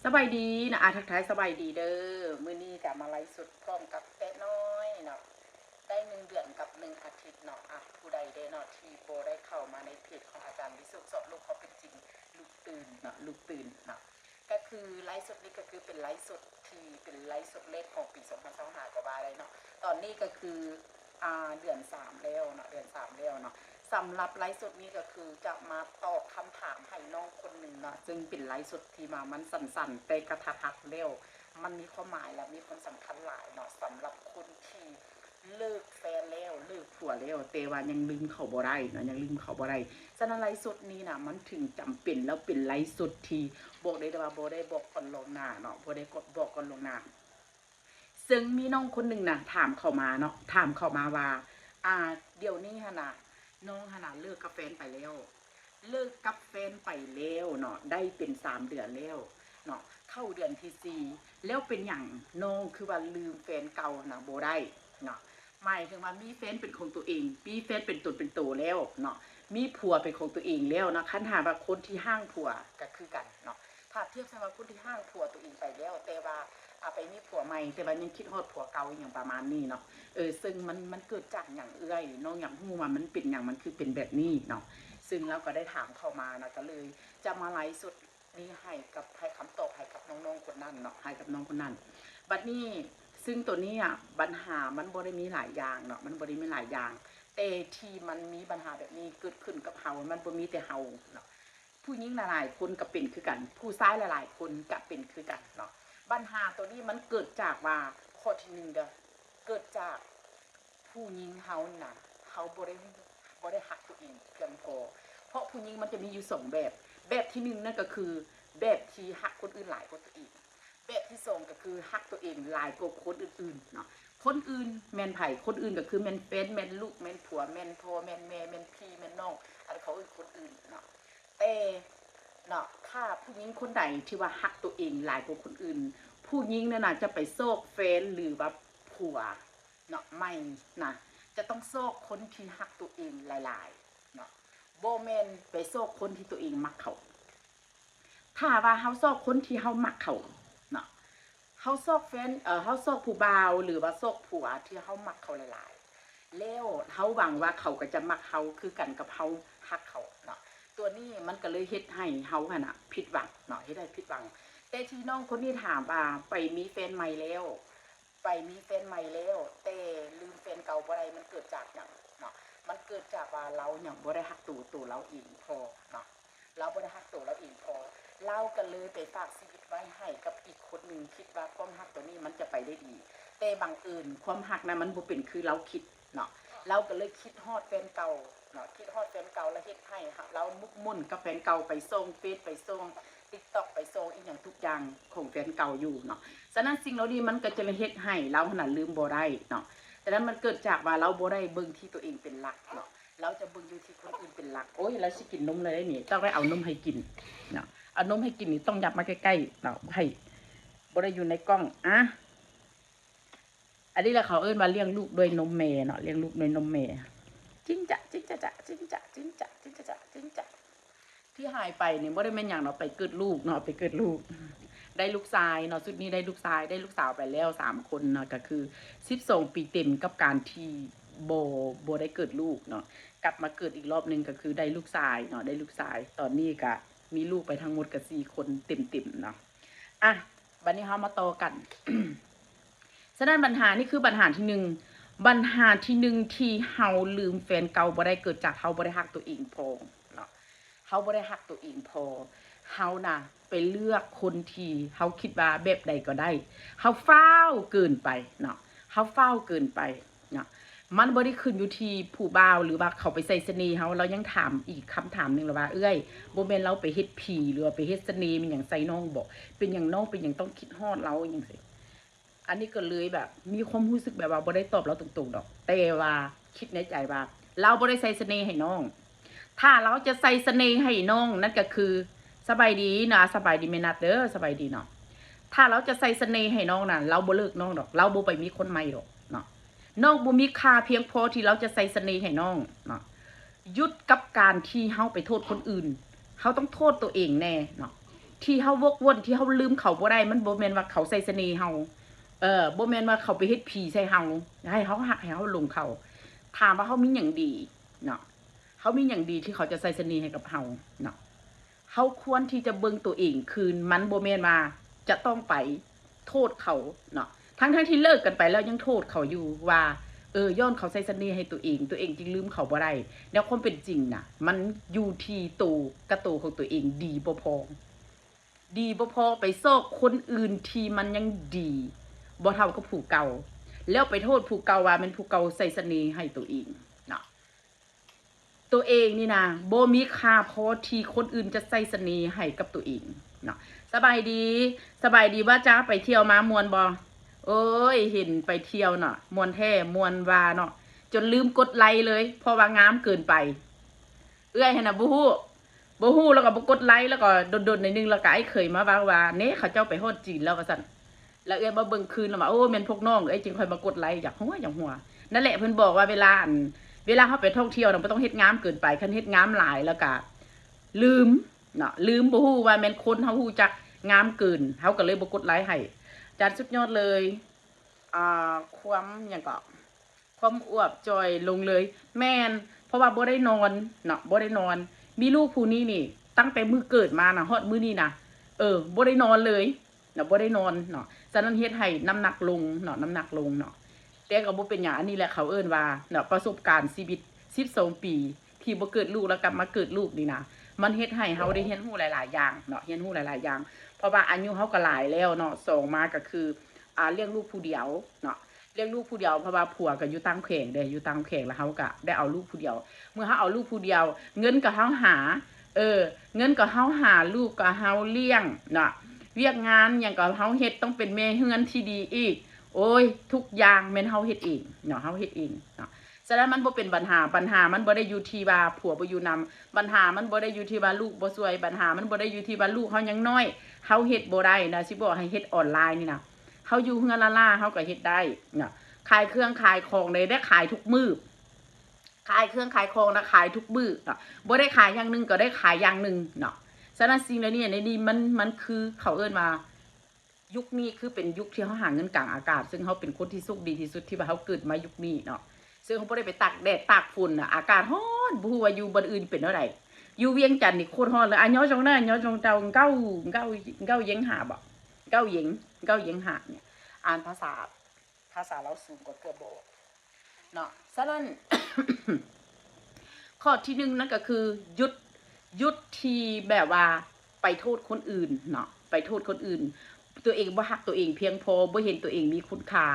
ສະບາຍດີນະ ອາ ທັກທາຍສະບາຍດີເດີ. ມື້ນີ້ກະມາໄລຟ໌ສົດພ້ອມກັບແຕະນ້ອຍເນາະ ໄດ້ໜຶ່ງເດືອນກັບໜຶ່ງອາທິດເນາະ. ອາ ຜູ້ໃດເດເນາະ ທີ່ບໍ່ໄດ້ເຂົ້າມາໃນເພຈຂອງອາຈານວິສຸດ ສອນໂລກຄວາມເປັນຈິງ ລຸກຕື່ນເນາະ ລຸກຕື່ນເນາະ. ກະຄືໄລຟ໌ສົດນີ້ກະຄືເປັນໄລຟ໌ສົດທີ່ເປັນໄລຟ໌ສົດແລກຂອງປີສອງພັນຊາວຫ້າກະວ່າໄດ້ເນາະ. ຕອນນີ້ກະຄື ອາ ເດືອນສາມແລ້ວເນາະ ເດືອນສາມແລ້ວເນາະ. ສຳລັບໄລຟ໌ສົດນີ້ກະຄືຈະມາຕອບຄຳຖາມໃຫ້ນ້ອງຄົນໜຶ່ງເນາະ ເຊິ່ງເປັນໄລຟ໌ສົດທີ່ວ່າມັນສັ້ນໆ ແຕ່ກະຖ້າຄັກແລ້ວ ມັນມີຄວາມໝາຍ ແລະ ມີຄວາມສຳຄັນຫຼາຍເນາະ ສຳລັບຄົນທີ່ເລີກແຟນແລ້ວ ເລີກຜົວແລ້ວ ແຕ່ວ່າຍັງລືມເຂົາບໍ່ໄດ້ເນາະ ຍັງລືມເຂົາບໍ່ໄດ້. ສະນັ້ນໄລຟ໌ສົດນີ້ນະ ມັນເຖິງຈຳເປັນ ແລ້ວເປັນໄລຟ໌ສົດທີ່ບອກໄດ້ວ່າບໍ່ໄດ້ບອກກ່ອນລ່ວງໜ້າເນາະ ບໍ່ໄດ້ບອກກ່ອນລ່ວງໜ້າ. ເຊິ່ງມີນ້ອງຄົນໜຶ່ງນະ ຖາມເຂົ້າມາເນາະ ຖາມເຂົ້າມາວ່າ ອາ ດຽວນີ້ຫັ້ນນະ ນ້ອງຫັ້ນນະ ເລີກກັບແຟນໄປແລ້ວ ເລີກກັບແຟນໄປແລ້ວເນາະ ໄດ້ເປັນສາມເດືອນແລ້ວເນາະ ເຂົ້າເດືອນທີສີ່ ແລ້ວເປັນຫຍັງນ້ອງຄືວ່າລືມແຟນເກົ່າຫັ້ນນະບໍ່ໄດ້ເນາະ? ໝາຍເຖິງວ່າມີແຟນເປັນຂອງຕົວເອງ ມີແຟນເປັນຕົນເປັນໂຕແລ້ວເນາະ ມີຜົວເປັນຂອງຕົວເອງແລ້ວເນາະ. ຄັນຖ້າວ່າຄົນທີ່ຮ້າງຜົວກະຄືກັນເນາະ ຖ້າທຽບໃສ່ວ່າຄົນທີ່ຮ້າງຜົວຕົວເອງໄປແລ້ວ ແຕ່ວ່າ ອາ ໄປມີຜົວໃໝ່ ແຕ່ວ່າຍັງຄິດຮອດຜົວເກົ່າ ອີ່ຫຍັງປະມານນີ້ເນາະ. ເອີ ເຊິ່ງມັນ ມັນເກີດຈາກຫຍັງເອື້ອຍ? ນ້ອງຢາກຮູ້ວ່າມັນເປັນຫຍັງ ມັນຄືເປັນແບບນີ້ເນາະ. ເຊິ່ງລາວກະໄດ້ຖາມເຂົ້າມານະ ກະເລີຍຈະມາໄລຟ໌ສົດນີ້ໃຫ້ກັບ ໃຫ້ຄຳຕອບໃຫ້ກັບນ້ອງໆຄົນນັ້ນເນາະ ໃຫ້ກັບນ້ອງຄົນນັ້ນ. ບັດນີ້ ເຊິ່ງໂຕນີ້ອະ ບັນຫາມັນບໍ່ໄດ້ມີຫຼາຍຢ່າງເນາະ ມັນບໍ່ໄດ້ມີຫຼາຍຢ່າງ ແຕ່ທີ່ມັນມີບັນຫາແບບນີ້ເກີດຂຶ້ນກັບເຮົາ ມັນບໍ່ມີແຕ່ເຮົາເນາະ. ຜູ້ຍິງຫຼາຍໆຄົນກະເປັນຄືກັນ ຜູ້ຊາຍຫຼາຍໆຄົນກະເປັນຄືກັນເນາະ. ບັນຫາໂຕນີ້ມັນເກີດຈາກວ່າ ຂໍ້ທີໜຶ່ງເດີ ເກີດຈາກຜູ້ຍິງເຮົານີ້ນະ ເຮົາບໍ່ໄດ້ ບໍ່ໄດ້ຮັກຕົວເອງພຽງພໍ. ເພາະຜູ້ຍິງມັນຈະມີຢູ່ສອງແບບ ແບບທີໜຶ່ງນັ້ນກະຄື ແບບທີ່ຮັກຄົນອື່ນຫຼາຍກວ່າຕົວເອງ ແບບທີສອງກະຄືຮັກຕົວເອງຫຼາຍກວ່າຄົນອື່ນໆເນາະ. ຄົນອື່ນແມ່ນໃຜ? ຄົນອື່ນກະຄືແມ່ນແຟນ ແມ່ນລູກ ແມ່ນຜົວ ແມ່ນພໍ່ ແມ່ນແມ່ ແມ່ນພີ່ ແມ່ນນ້ອງ ອັນເຂົາເອີ້ນຄົນອື່ນເນາະ. ແຕ່ເນາະ ຖ້າຜູ້ຍິງຄົນໃດທີ່ວ່າຮັກຕົວເອງຫຼາຍກວ່າຄົນອື່ນ ຜູ້ຍິງນັ້ນນະຈະໄປຊອກແຟນ ຫຼືວ່າຜົວເນາະ ໃໝ່ນະ ຈະຕ້ອງຊອກຄົນທີ່ຮັກຕົວເອງຫຼາຍໆເນາະ ບໍ່ແມ່ນໄປຊອກຄົນທີ່ຕົວເອງມັກເຂົາ. ຖ້າວ່າເຮົາຊອກຄົນທີ່ເຮົາມັກເຂົາເນາະ ເຮົາຊອກແຟນ ເອີ ເຮົາຊອກຜູ້ບ່າວ ຫຼືວ່າຊອກຜົວທີ່ເຮົາມັກເຂົາຫຼາຍໆ ແລ້ວເຮົາຫວັງວ່າເຂົາກະຈະມັກເຮົາຄືກັນກັບເຮົາຮັກເຂົາເນາະ. ຕົວນີ້ມັນກະເລີຍເຮັດໃຫ້ເຮົາຫັ້ນນະຜິດຫວັງເນາະ ເຮັດໃຫ້ຜິດຫວັງ. ແຕ່ທີ່ນ້ອງຄົນນີ້ຖາມວ່າໄປມີແຟນໃໝ່ແລ້ວ ໄປມີແຟນໃໝ່ແລ້ວ ແຕ່ລືມແຟນເກົ່າບໍ່ໄດ້ ມັນເກີດຈາກຫຍັງເນາະ? ມັນເກີດຈາກວ່າລາວຍັງບໍ່ໄດ້ຮັກໂຕ ໂຕລາວເອງພໍເນາະ ລາວບໍ່ໄດ້ຮັກໂຕລາວເອງພໍ ລາວກະເລີຍໄປຝາກຊີວິດໄວ້ໃຫ້ກັບອີກຄົນໜຶ່ງ ຄິດວ່າຄວາມຮັກໂຕນີ້ມັນຈະໄປໄດ້ດີ ແຕ່ບັງເອີນຄວາມຮັກນະມັນບໍ່ເປັນຄືລາວຄິດເນາະ. ລາວກະເລີຍຄິດຮອດແຟນເກົ່າເນາະ ຄິດຮອດແຟນເກົ່າ ລະເຮັດໃຫ້ລາວໝົກໝຸ່ນກັບແຟນເກົ່າ ໄປສ່ອງເຟສ ໄປສ່ອງຕິກຕັອກ ໄປສ່ອງອີ່ຫຍັງທຸກຢ່າງຂອງແຟນເກົ່າຢູ່ເນາະ. ສະນັ້ນສິ່ງເຫຼົ່ານີ້ມັນກະຈະເຮັດໃຫ້ລາວຫັ້ນນະລືມບໍ່ໄດ້ເນາະ. ສະນັ້ນມັນເກີດຈາກວ່າລາວບໍ່ໄດ້ເບິ່ງທີ່ຕົວເອງເປັນຫຼັກເນາະ ລາວຈະເບິ່ງຢູ່ທີ່ຄົນອື່ນເປັນຫຼັກ. ໂອ້ຍ ລາວຊິກິນນົມແລ້ວເດນີ້ ຕ້ອງໄດ້ເອົານົມໃຫ້ກິນເນາະ ເອົານົມໃຫ້ກິນນີ້ຕ້ອງຫຍັບມາໃກ້ໆເນາະ ໃຫ້ບໍ່ໄດ້ຢູ່ໃນກ້ອງ. ອາ ອັນນີ້ລະເຂົາເອີ້ນວ່າລ້ຽງລູກດ້ວຍນົມແມ່ເນາະ ລ້ຽງລູກດ້ວຍນົມແມ່. ຈິງຈະ ຈິງຈະຈະ ຈິງຈະ ຈິງຈະ ຈິງຈະຈະ ຈິງຈະ. ທີ່ຫາຍໄປນີ້ບໍ່ໄດ້ແມ່ນຫຍັງເນາະ ໄປເກີດລູກເນາະ ໄປເກີດລູກ ໄດ້ລູກຊາຍເນາະ. ຊຸດນີ້ໄດ້ລູກຊາຍ ໄດ້ລູກສາວໄປແລ້ວສາມຄົນເນາະ ກະຄືສິບສອງປີເຕັມກັບການທີ່ບໍ່ ບໍ່ໄດ້ເກີດລູກເນາະ. ກັບມາເກີດອີກລອບໜຶ່ງກະຄືໄດ້ລູກຊາຍເນາະ ໄດ້ລູກຊາຍ. ຕອນນີ້ກະມີລູກໄປທັງໝົດກະສີ່ຄົນເຕັມໆເນາະ. ອະ ບາດນີ້ເຮົາມາຕໍ່ກັນ. ສະນັ້ນບັນຫານີ້ຄືບັນຫາທີໜຶ່ງ ບັນຫາທີໜຶ່ງທີ່ເຮົາລືມແຟນເກົ່າບໍ່ໄດ້ ເກີດຈາກເຮົາບໍ່ໄດ້ຮັກຕົວເອງພໍເນາະ ເຮົາບໍ່ໄດ້ຮັກຕົວເອງພໍ. ເຮົານະໄປເລືອກຄົນທີ່ເຮົາຄິດວ່າແບບໃດກະໄດ້ ເຮົາຟ້າວເກີນໄປເນາະ ເຮົາຟ້າວເກີນໄປເນາະ. ມັນບໍ່ໄດ້ຂຶ້ນຢູ່ທີ່ຜູ້ບ່າວ ຫຼືວ່າເຂົາໄປໃສ່ສະເໜ່ເຮົາ. ລາວຍັງຖາມອີກຄຳຖາມໜຶ່ງລະວ່າ ເອື້ອຍ ບໍ່ແມ່ນລາວໄປເຮັດຜີ ຫຼືວ່າໄປເຮັດສະເໜ່ແມ່ນຫຍັງໃສ່ນ້ອງບໍ? ເປັນຫຍັງນ້ອງ ເປັນຫຍັງຕ້ອງຄິດຮອດລາວຫຍັງຊີ້? ອັນນີ້ກະເລີຍແບບມີຄວາມຮູ້ສຶກແບບວ່າບໍ່ໄດ້ຕອບລາວຕົງໆດອກ ແຕ່ວ່າຄິດໃນໃຈວ່າລາວບໍ່ໄດ້ໃສ່ສະເໜ່ໃຫ້ນ້ອງ. ຖ້າລາວຈະໃສ່ສະເໜ່ໃຫ້ນ້ອງນັ້ນກະຄື ສະບາຍດີນະ ສະບາຍດີແມ່ນັດເດີ ສະບາຍດີເນາະ. ຖ້າລາວຈະໃສ່ສະເໜ່ໃຫ້ນ້ອງນະ ລາວບໍ່ເລີກນ້ອງດອກ ລາວບໍ່ໄປມີຄົນໃໝ່ດອກເນາະ. ນ້ອງບໍ່ມີຄ່າພຽງພໍທີ່ລາວຈະໃສ່ສະເໜ່ໃຫ້ນ້ອງເນາະ. ຢຸດກັບການທີ່ເຮົາໄປໂທດຄົນອື່ນ ເຮົາຕ້ອງໂທດໂຕເອງແນ່ເນາະ. ທີ່ເຮົາວົກວົນ ທີ່ເຮົາລືມເຂົາບໍ່ໄດ້ ມັນບໍ່ແມ່ນວ່າເຂົາໃສ່ສະເໜ່ເຮົາ ເອີ ບໍ່ແມ່ນວ່າເຂົາໄປເຮັດຜີໃສ່ເຮົາ ໃຫ້ເຮົາຮັກ ໃຫ້ເຮົາຫຼົງເຂົາ. ຖາມວ່າເຮົາມີຫຍັງດີເນາະ? ເຮົາມີຫຍັງດີທີ່ເຂົາຈະໃສ່ສະເໜ່ໃຫ້ກັບເຮົາເນາະ? ເຮົາຄວນທີ່ຈະເບິ່ງຕົວເອງຄືນ ມັນບໍ່ແມ່ນວ່າຈະຕ້ອງໄປໂທດເຂົາເນາະ ທັງໆທີ່ເລີກກັນໄປແລ້ວຍັງໂທດເຂົາຢູ່ວ່າ ເອີ ຍ້ອນເຂົາໃສ່ສະເໜ່ໃຫ້ຕົວເອງ ຕົວເອງຈຶ່ງລືມເຂົາບໍ່ໄດ້. ແນວຄວາມເປັນຈິງນະ ມັນຢູ່ທີ່ໂຕກະໂຕຂອງຕົວເອງດີບໍ່ພໍ ດີບໍ່ພໍ ໄປຊອກຄົນອື່ນທີ່ມັນຍັງດີບໍ່ເທົ່າກັບຜູ້ເກົ່າ ແລ້ວໄປໂທດຜູ້ເກົ່າວ່າແມ່ນຜູ້ເກົ່າໃສ່ສະເໜ່ໃຫ້ຕົວເອງເນາະ. ຕົວເອງນີ້ນະ ບໍ່ມີຄ່າພໍທີ່ຄົນອື່ນຈະໃສ່ສະເໜ່ໃຫ້ກັບຕົວເອງເນາະ. ສະບາຍດີ ສະບາຍດີ ວ່າຈ້າ ໄປທ່ຽວມາມ່ວນບໍ່? ໂອ້ຍ ເຫັນໄປທ່ຽວເນາະ ມ່ວນແທ້ ມ່ວນວ່າເນາະ ຈົນລືມກົດໄລເລີຍ ເພາະວ່າງາມເກີນໄປ. ເອື້ອຍຫັ້ນນະ ບໍ່ຮູ້ ບໍ່ຮູ້ ແລ້ວກໍບໍ່ກົດໄລ ແລ້ວກໍດົນໆ ໜ້ອຍໜຶ່ງ ແລ້ວກໍອ້າຍເຂີຍມາເວົ້າວ່າ ເນ ເຂົາເຈົ້າໄປຮອດຈີນແລ້ວ ວ່າຊັ້ນ. ແລ້ວເອື້ອຍມາເບິ່ງຄືນ ແລ້ວວ່າ ໂອ້ ແມ່ນພວກນ້ອງເອື້ອຍຈຶ່ງຄ່ອຍມາກົດໄລ ຢາກຫົວ ຢາກຫົວ. ນັ້ນແຫຼະ ເພິ່ນບອກວ່າເວລາ ອັນ ເວລາເຮົາໄປທ່ອງທ່ຽວນະ ບໍ່ຕ້ອງເຮັດງາມເກີນໄປ ຄັນເຮັດງາມຫຼາຍແລ້ວກະລືມເນາະ ລືມ ບໍ່ຮູ້ວ່າແມ່ນຄົນເຮົາຮູ້ຈັກງາມເກີນ ເຮົາກໍເລີຍບໍ່ກົດໄລໃຫ້. ຈານສຸດຍອດເລີຍ ອ່າ ຄວາມຫຍັງເກາະ ຄວາມອວບຈ່ອຍລົງເລີຍ. ແມ່ນ ເພາະວ່າບໍ່ໄດ້ນອນເນາະ ບໍ່ໄດ້ນອນ. ມີລູກຜູ້ນີ້ນີ້ ຕັ້ງແຕ່ມື້ເກີດມານະ ຮອດມື້ນີ້ນະ ເອີ ບໍ່ໄດ້ນອນເລີຍເນາະ ບໍ່ໄດ້ນອນເນາະ. ສະນັ້ນເຮັດໃຫ້ນ້ຳໜັກລົງເນາະ ນ້ຳໜັກລົງເນາະ ແຕ່ກໍບໍ່ເປັນຫຍັງ. ອັນນີ້ແຫຼະເຂົາເອີ້ນວ່າເນາະ ປະສົບການຊີວິດສິບສອງປີ ທີ່ບໍ່ເກີດລູກ ແລ້ວກັບມາເກີດລູກນີ້ນະ ມັນເຮັດໃຫ້ເຮົາໄດ້ຮຽນຮູ້ຫຼາຍໆຢ່າງເນາະ ຮຽນຮູ້ຫຼາຍໆຢ່າງ. ເພາະວ່າອາຍຸເຮົາກໍຫຼາຍແລ້ວເນາະ ສອງມາກໍຄື ອ່າ ລ້ຽງລູກຜູ້ດຽວເນາະ ລ້ຽງລູກຜູ້ດຽວ ເພາະວ່າຜົວກໍຢູ່ຕ່າງແຂວງເດ້ ຢູ່ຕ່າງແຂວງ ແລ້ວເຮົາກໍໄດ້ເອົາລູກຜູ້ດຽວ. ເມື່ອເຮົາເອົາລູກຜູ້ດຽວ ເງິນກໍເຮົາຫາ ເອີ ເງິນກໍເຮົາຫາ ລູກກໍເຮົາລ້ຽງເນາະ ວຽກງານຫຍັງກໍເຮົາເຮັດ ຕ້ອງເປັນແມ່ເຮືອນທີ່ດີອີກ. ໂອ້ຍ ທຸກຢ່າງແມ່ນເຮົາເຮັດເອງເນາະ ເຮົາເຮັດເອງເນາະ. ສະນັ້ນມັນບໍ່ເປັນບັນຫາ ບັນຫາມັນບໍ່ໄດ້ຢູ່ທີ່ວ່າຜົວບໍ່ຢູ່ນຳ ບັນຫາມັນບໍ່ໄດ້ຢູ່ທີ່ວ່າລູກບໍ່ຊ່ວຍ ບັນຫາມັນບໍ່ໄດ້ຢູ່ທີ່ວ່າລູກເຮົາຍັງນ້ອຍ ເຮົາເຮັດບໍ່ໄດ້ນະ. ຊິບອກໃຫ້ເຮັດອອນລາຍນີ້ນະ ເຮົາຢູ່ເຮືອນລ້າໆ ເຮົາກໍເຮັດໄດ້ເນາະ ຂາຍເຄື່ອງຂາຍຂອງໄດ້ ໄດ້ຂາຍທຸກມື້ ຂາຍເຄື່ອງຂາຍຂອງນະ ຂາຍທຸກມື້ເນາະ ບໍ່ໄດ້ຂາຍຢ່າງໜຶ່ງກໍໄດ້ຂາຍຢ່າງໜຶ່ງເນາະ. ສະນັ້ນສິ່ງເຫຼົ່ານີ້ ໃນນີ້ມັນ ມັນຄືເຂົາເອີ້ນວ່າ ຍຸກນີ້ຄືເປັນຍຸກທີ່ເຮົາຫາເງິນກາງອາກາດ ເຊິ່ງເຮົາເປັນຄົນທີ່ໂຊກດີທີ່ສຸດທີ່ວ່າເຮົາເກີດມາຍຸກນີ້ເນາະ ເຊິ່ງເຮົາບໍ່ໄດ້ໄປຕາກແດດຕາກຝົນນະ ອາກາດຮ້ອນ ບໍ່ຮູ້ວ່າຢູ່ບ່ອນອື່ນເປັນແນວໃດ ຢູ່ວຽງຈັນນີ້ໂຄດຮ້ອນເລີຍ. ອາ ຍໍຈົງເນີ ຍໍຈົງເຈົ້າ ເກົ້າ ເກົ້າ ເກົ້າເຢັງຫ້າບໍ ເກົ້າເຢັງ ເກົ້າເຢັງຫ້ານີ້ ອ່ານພາສາ ພາສາລາວສູງກໍເກືອບບໍ່ອອກເນາະ. ສະນັ້ນ ຂໍ້ທີໜຶ່ງນັ້ນກໍຄື ຢຸດ ຢຸດທີ່ແບບວ່າໄປໂທດຄົນອື່ນເນາະ ໄປໂທດຄົນອື່ນ. ຕົວເອງບໍ່ຮັກຕົວເອງພຽງພໍ ບໍ່ເຫັນຕົວເອງມີຄຸນຄ່າ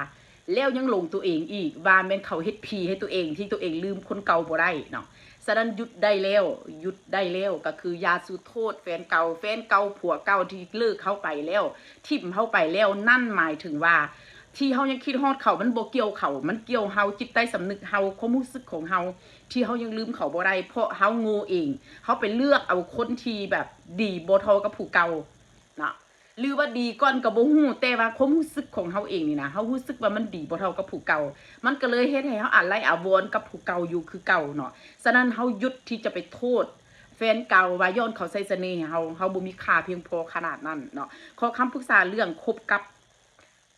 ແລ້ວຍັງຫຼົງຕົວເອງອີກ ວ່າແມ່ນເຂົາເຮັດຜີໃຫ້ຕົວເອງ ທີ່ຕົວເອງລືມຄົນເກົ່າບໍ່ໄດ້ເນາະ. ສະນັ້ນຢຸດໄດ້ແລ້ວ ຢຸດໄດ້ແລ້ວ ກໍຄືຢ່າສູ່ໂທດແຟນເກົ່າ ແຟນເກົ່າ ຜົວເກົ່າທີ່ເລີກເຮົາໄປແລ້ວ ຖິ້ມເຮົາໄປແລ້ວ ນັ້ນໝາຍເຖິງວ່າ ທີ່ເຮົາຍັງຄິດຮອດເຂົາ ມັນບໍ່ກ່ຽວເຂົາ ມັນກ່ຽວເຮົາ ຈິດໃຕ້ສຳນຶກເຮົາ ຄວາມຮູ້ສຶກຂອງເຮົາ ທີ່ເຮົາຍັງລືມເຂົາບໍ່ໄດ້ ເພາະເຮົາໂງ່ເອງ ເຮົາໄປເລືອກເອົາຄົນທີ່ແບບດີບໍ່ເທົ່າກັບຜູ້ເກົ່າເນາະ ຫຼືວ່າດີກ່ອນກໍບໍ່ຮູ້ ແຕ່ວ່າຄວາມຮູ້ສຶກຂອງເຮົາເອງນີ້ນະ ເຮົາຮູ້ສຶກວ່າມັນດີບໍ່ເທົ່າກັບຜູ້ເກົ່າ ມັນກໍເລີຍເຮັດໃຫ້ເຮົາອາໄລອາວອນກັບຜູ້ເກົ່າຢູ່ຄືເກົ່າເນາະ. ສະນັ້ນເຮົາຢຸດທີ່ຈະໄປໂທດແຟນເກົ່າວ່າຍ້ອນເຂົາໃສ່ສະເໜ່ໃຫ້ເຮົາ ເຮົາບໍ່ມີຄ່າພຽງພໍຂະໜາດນັ້ນເນາະ. ຂໍຄຳປຶກສາເລື່ອງຄົບກັບ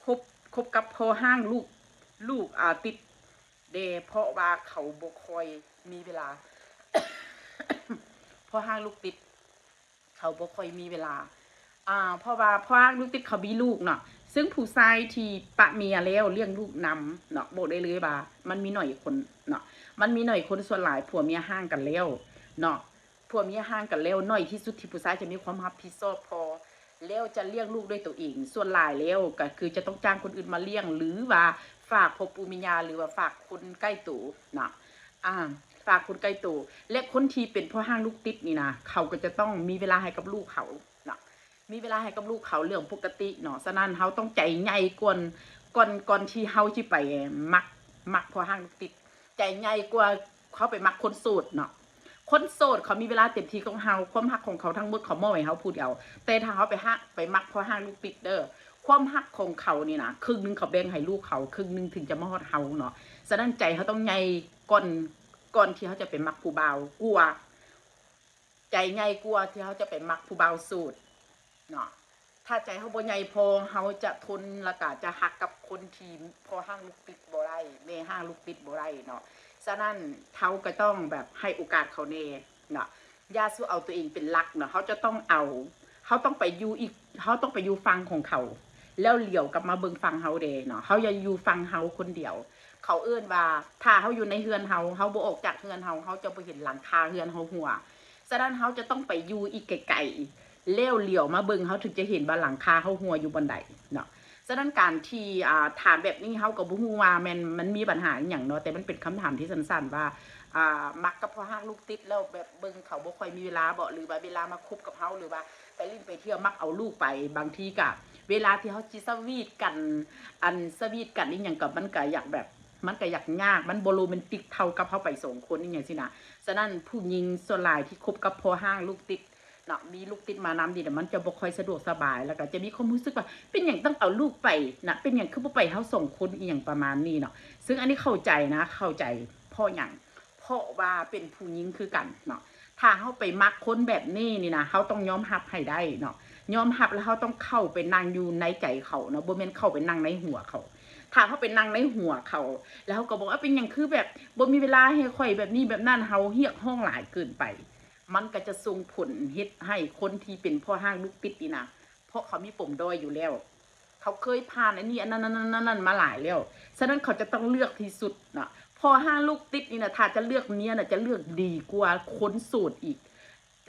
ຄົບ ຄົບກັບພໍ່ຮ້າງລູກ ລູກ ອາ ຕິດແດ່ ເພາະວ່າເຂົາບໍ່ຄ່ອຍມີເວລາ ພໍ່ຮ້າງລູກຕິດ ເຂົາບໍ່ຄ່ອຍມີເວລາ ອ່າ ເພາະວ່າພໍ່ຮ້າງລູກຕິດເຂົາມີລູກເນາະ ເຊິ່ງຜູ້ຊາຍທີ່ປະເມຍແລ້ວລ້ຽງລູກນຳເນາະ ບອກໄດ້ເລີຍວ່າມັນມີໜ້ອຍຄົນເນາະ ມັນມີໜ້ອຍຄົນ. ສ່ວນຫຼາຍຜົວເມຍຮ້າງກັນແລ້ວເນາະ ຜົວເມຍຮ້າງກັນແລ້ວ ໜ້ອຍທີ່ສຸດທີ່ຜູ້ຊາຍຈະມີຄວາມຮັບຜິດຊອບພໍ ແລ້ວຈະລ້ຽງລູກດ້ວຍຕົວເອງ. ສ່ວນຫຼາຍແລ້ວກໍຄືຈະຕ້ອງຈ້າງຄົນອື່ນມາລ້ຽງ ຫຼືວ່າຝາກພໍ່ປູ່ແມ່ຍ່າ ຫຼືວ່າຝາກຄົນໃກ້ໂຕນະ ອ່າ ຝາກຄົນໃກ້ໂຕ. ແລະ ຄົນທີ່ເປັນພໍ່ຮ້າງລູກຕິດນີ້ນະ ເຂົາກໍຈະຕ້ອງມີເວລາໃຫ້ກັບລູກເຂົານະ ມີເວລາໃຫ້ກັບລູກເຂົາເລື່ອງປົກກະຕິເນາະ. ສະນັ້ນເຮົາຕ້ອງໃຈໃຫຍ່ກ່ອນ ກ່ອນ ກ່ອນທີ່ເຮົາຊິໄປມັກ ມັກພໍ່ຮ້າງລູກຕິດ ໃຈໃຫຍ່ກວ່າເຮົາໄປມັກຄົນໂສດເນາະ. ຄົນໂສດເຂົາມີເວລາເຕັມທີ່ຂອງເຮົາ ຄວາມຮັກຂອງເຂົາທັງໝົດເຂົາມອບໃຫ້ເຮົາຜູ້ດຽວ ແຕ່ຖ້າເຮົາໄປຮັກ ໄປມັກພໍ່ຮ້າງລູກຕິດເດີ ຄວາມຮັກຂອງເຂົານີ້ນະ ເຄິ່ງໜຶ່ງເຂົາແບ່ງໃຫ້ລູກເຂົາ ເຄິ່ງໜຶ່ງເຖິງຈະມາຮອດເຮົາເນາະ. ສະນັ້ນໃຈເຮົາຕ້ອງໃຫຍ່ກ່ອນ ກ່ອນທີ່ເຮົາຈະໄປມັກຜູ້ບ່າວກວ່າ ໃຈໃຫຍ່ກວ່າທີ່ເຮົາຈະໄປມັກຜູ້ບ່າວໂສດ ເນາະ. ຖ້າໃຈເຮົາບໍ່ໃຫຍ່ພໍ ເຮົາຈະທົນ ແລ້ວກະຈະຮັກກັບຄົນທີ່ພໍ່ຮ້າງລູກຕິດບໍ່ໄດ້ ແມ່ຮ້າງລູກຕິດບໍ່ໄດ້ເນາະ. ສະນັ້ນເຮົາກໍຕ້ອງແບບໃຫ້ໂອກາດເຂົາແດ່ເນາະ. ຢ່າສູ່ເອົາຕົວເອງເປັນຫຼັກເນາະ. ເຮົາຈະຕ້ອງເອົາ ເຮົາຕ້ອງໄປຢູ່ອີກ ເຮົາຕ້ອງໄປຢູ່ຝັ່ງຂອງເຂົາ ແລ້ວຫຼຽວກັບມາເບິ່ງຝັ່ງເຮົາແດ່ເນາະ. ເຮົາຢ່າຢູ່ຝັ່ງເຮົາຄົນດຽວ. ເຂົາເອີ້ນວ່າ ຖ້າເຮົາຢູ່ໃນເຮືອນເຮົາ ເຮົາບໍ່ອອກຈາກເຮືອນເຮົາ ເຮົາຈະບໍ່ເຫັນຫຼັງຄາເຮືອນເຮົາຮົ່ວ. ສະນັ້ນເຮົາຈະຕ້ອງໄປຢູ່ອີກໄກໆ ແລ້ວຫຼຽວມາເບິ່ງ ເຮົາເຖິງຈະເຫັນວ່າຫຼັງຄາເຮົາຮົ່ວຢູ່ບ່ອນໃດເນາະ. ສະນັ້ນການທີ່ ອ່າ ຖາມແບບນີ້ ເຮົາກໍບໍ່ຮູ້ວ່າແມ່ນມັນມີບັນຫາອີ່ຫຍັງເນາະ, ແຕ່ມັນເປັນຄຳຖາມທີ່ສັ້ນໆວ່າ ອ່າ ມັກກັບພໍ່ຮ້າງລູກຕິດແລ້ວແບບເບິ່ງເຂົາບໍ່ຄ່ອຍມີເວລາບໍ ຫຼືວ່າເວລາມາຄົບກັບເຮົາ ຫຼືວ່າໄປຫຼິ້ນໄປທ່ຽວມັກເອົາລູກໄປ. ບາງທີກະເວລາທີ່ເຮົາຊິສະຫວີດກັນ ອັນສະຫວີດກັນອີ່ຫຍັງກໍ ມັນກະຢາກແບບ ມັນກະຢາກຍາກ ມັນບໍ່ໂຣແມນຕິກເທົ່າກັບເຮົາໄປສອງຄົນອີ່ຫຍັງຊີ້ນະ. ສະນັ້ນຜູ້ຍິງສ່ວນຫຼາຍທີ່ຄົບກັບພໍ່ຮ້າງລູກຕິດເນາະ ມີລູກຕິດມານຳນີ້ນະ ມັນຈະບໍ່ຄ່ອຍສະດວກສະບາຍ ແລ້ວກໍຈະມີຄວາມຮູ້ສຶກວ່າ ເປັນຫຍັງຕ້ອງເອົາລູກໄປນະ ເປັນຫຍັງຄືບໍ່ໄປເຮົາສອງຄົນ ອີ່ຫຍັງປະມານນີ້ເນາະ. ຊຶ່ງອັນນີ້ເຂົ້າໃຈນະ ເຂົ້າໃຈ ເພາະຫຍັງ? ເພາະວ່າເປັນຜູ້ຍິງຄືກັນເນາະ. ຖ້າເຮົາໄປມັກຄົນແບບນີ້ນີ້ນະ ເຮົາຕ້ອງຍອມຮັບໃຫ້ໄດ້ເນາະ. ຍອມຮັບແລ້ວເຮົາຕ້ອງເຂົ້າໄປນັ່ງຢູ່ໃນໃຈເຂົາເນາະ ບໍ່ແມ່ນເຂົ້າໄປນັ່ງໃນຫົວເຂົາ. ຖ້າເຮົາໄປນັ່ງໃນຫົວເຂົາ ແລ້ວເຮົາກໍບອກວ່າ ເປັນຫຍັງຄືແບບບໍ່ມີເວລາໃຫ້ຂ້ອຍແບບນີ້ແບບນັ້ນ ເຮົາຮຽກຮ້ອງຫຼາຍເກີນໄປ ມັນກໍຈະສົ່ງຜົນເຮັດໃຫ້ຄົນທີ່ເປັນພໍ່ຮ້າງລູກຕິດນີ້ນະ ເພາະເຂົາມີປົມດ້ອຍຢູ່ແລ້ວ ເຂົາເຄີຍຜ່ານອັນນີ້ ອັນນັ້ນ ອັນນັ້ນ ອັນນັ້ນ ອັນນັ້ນມາຫຼາຍແລ້ວ. ສະນັ້ນເຂົາຈະຕ້ອງເລືອກທີ່ສຸດເນາະ. ພໍ່ຮ້າງລູກຕິດນີ້ນະ ຖ້າຈະເລືອກເມຍນະ ຈະເລືອກດີກວ່າຄົນໂສດອີກ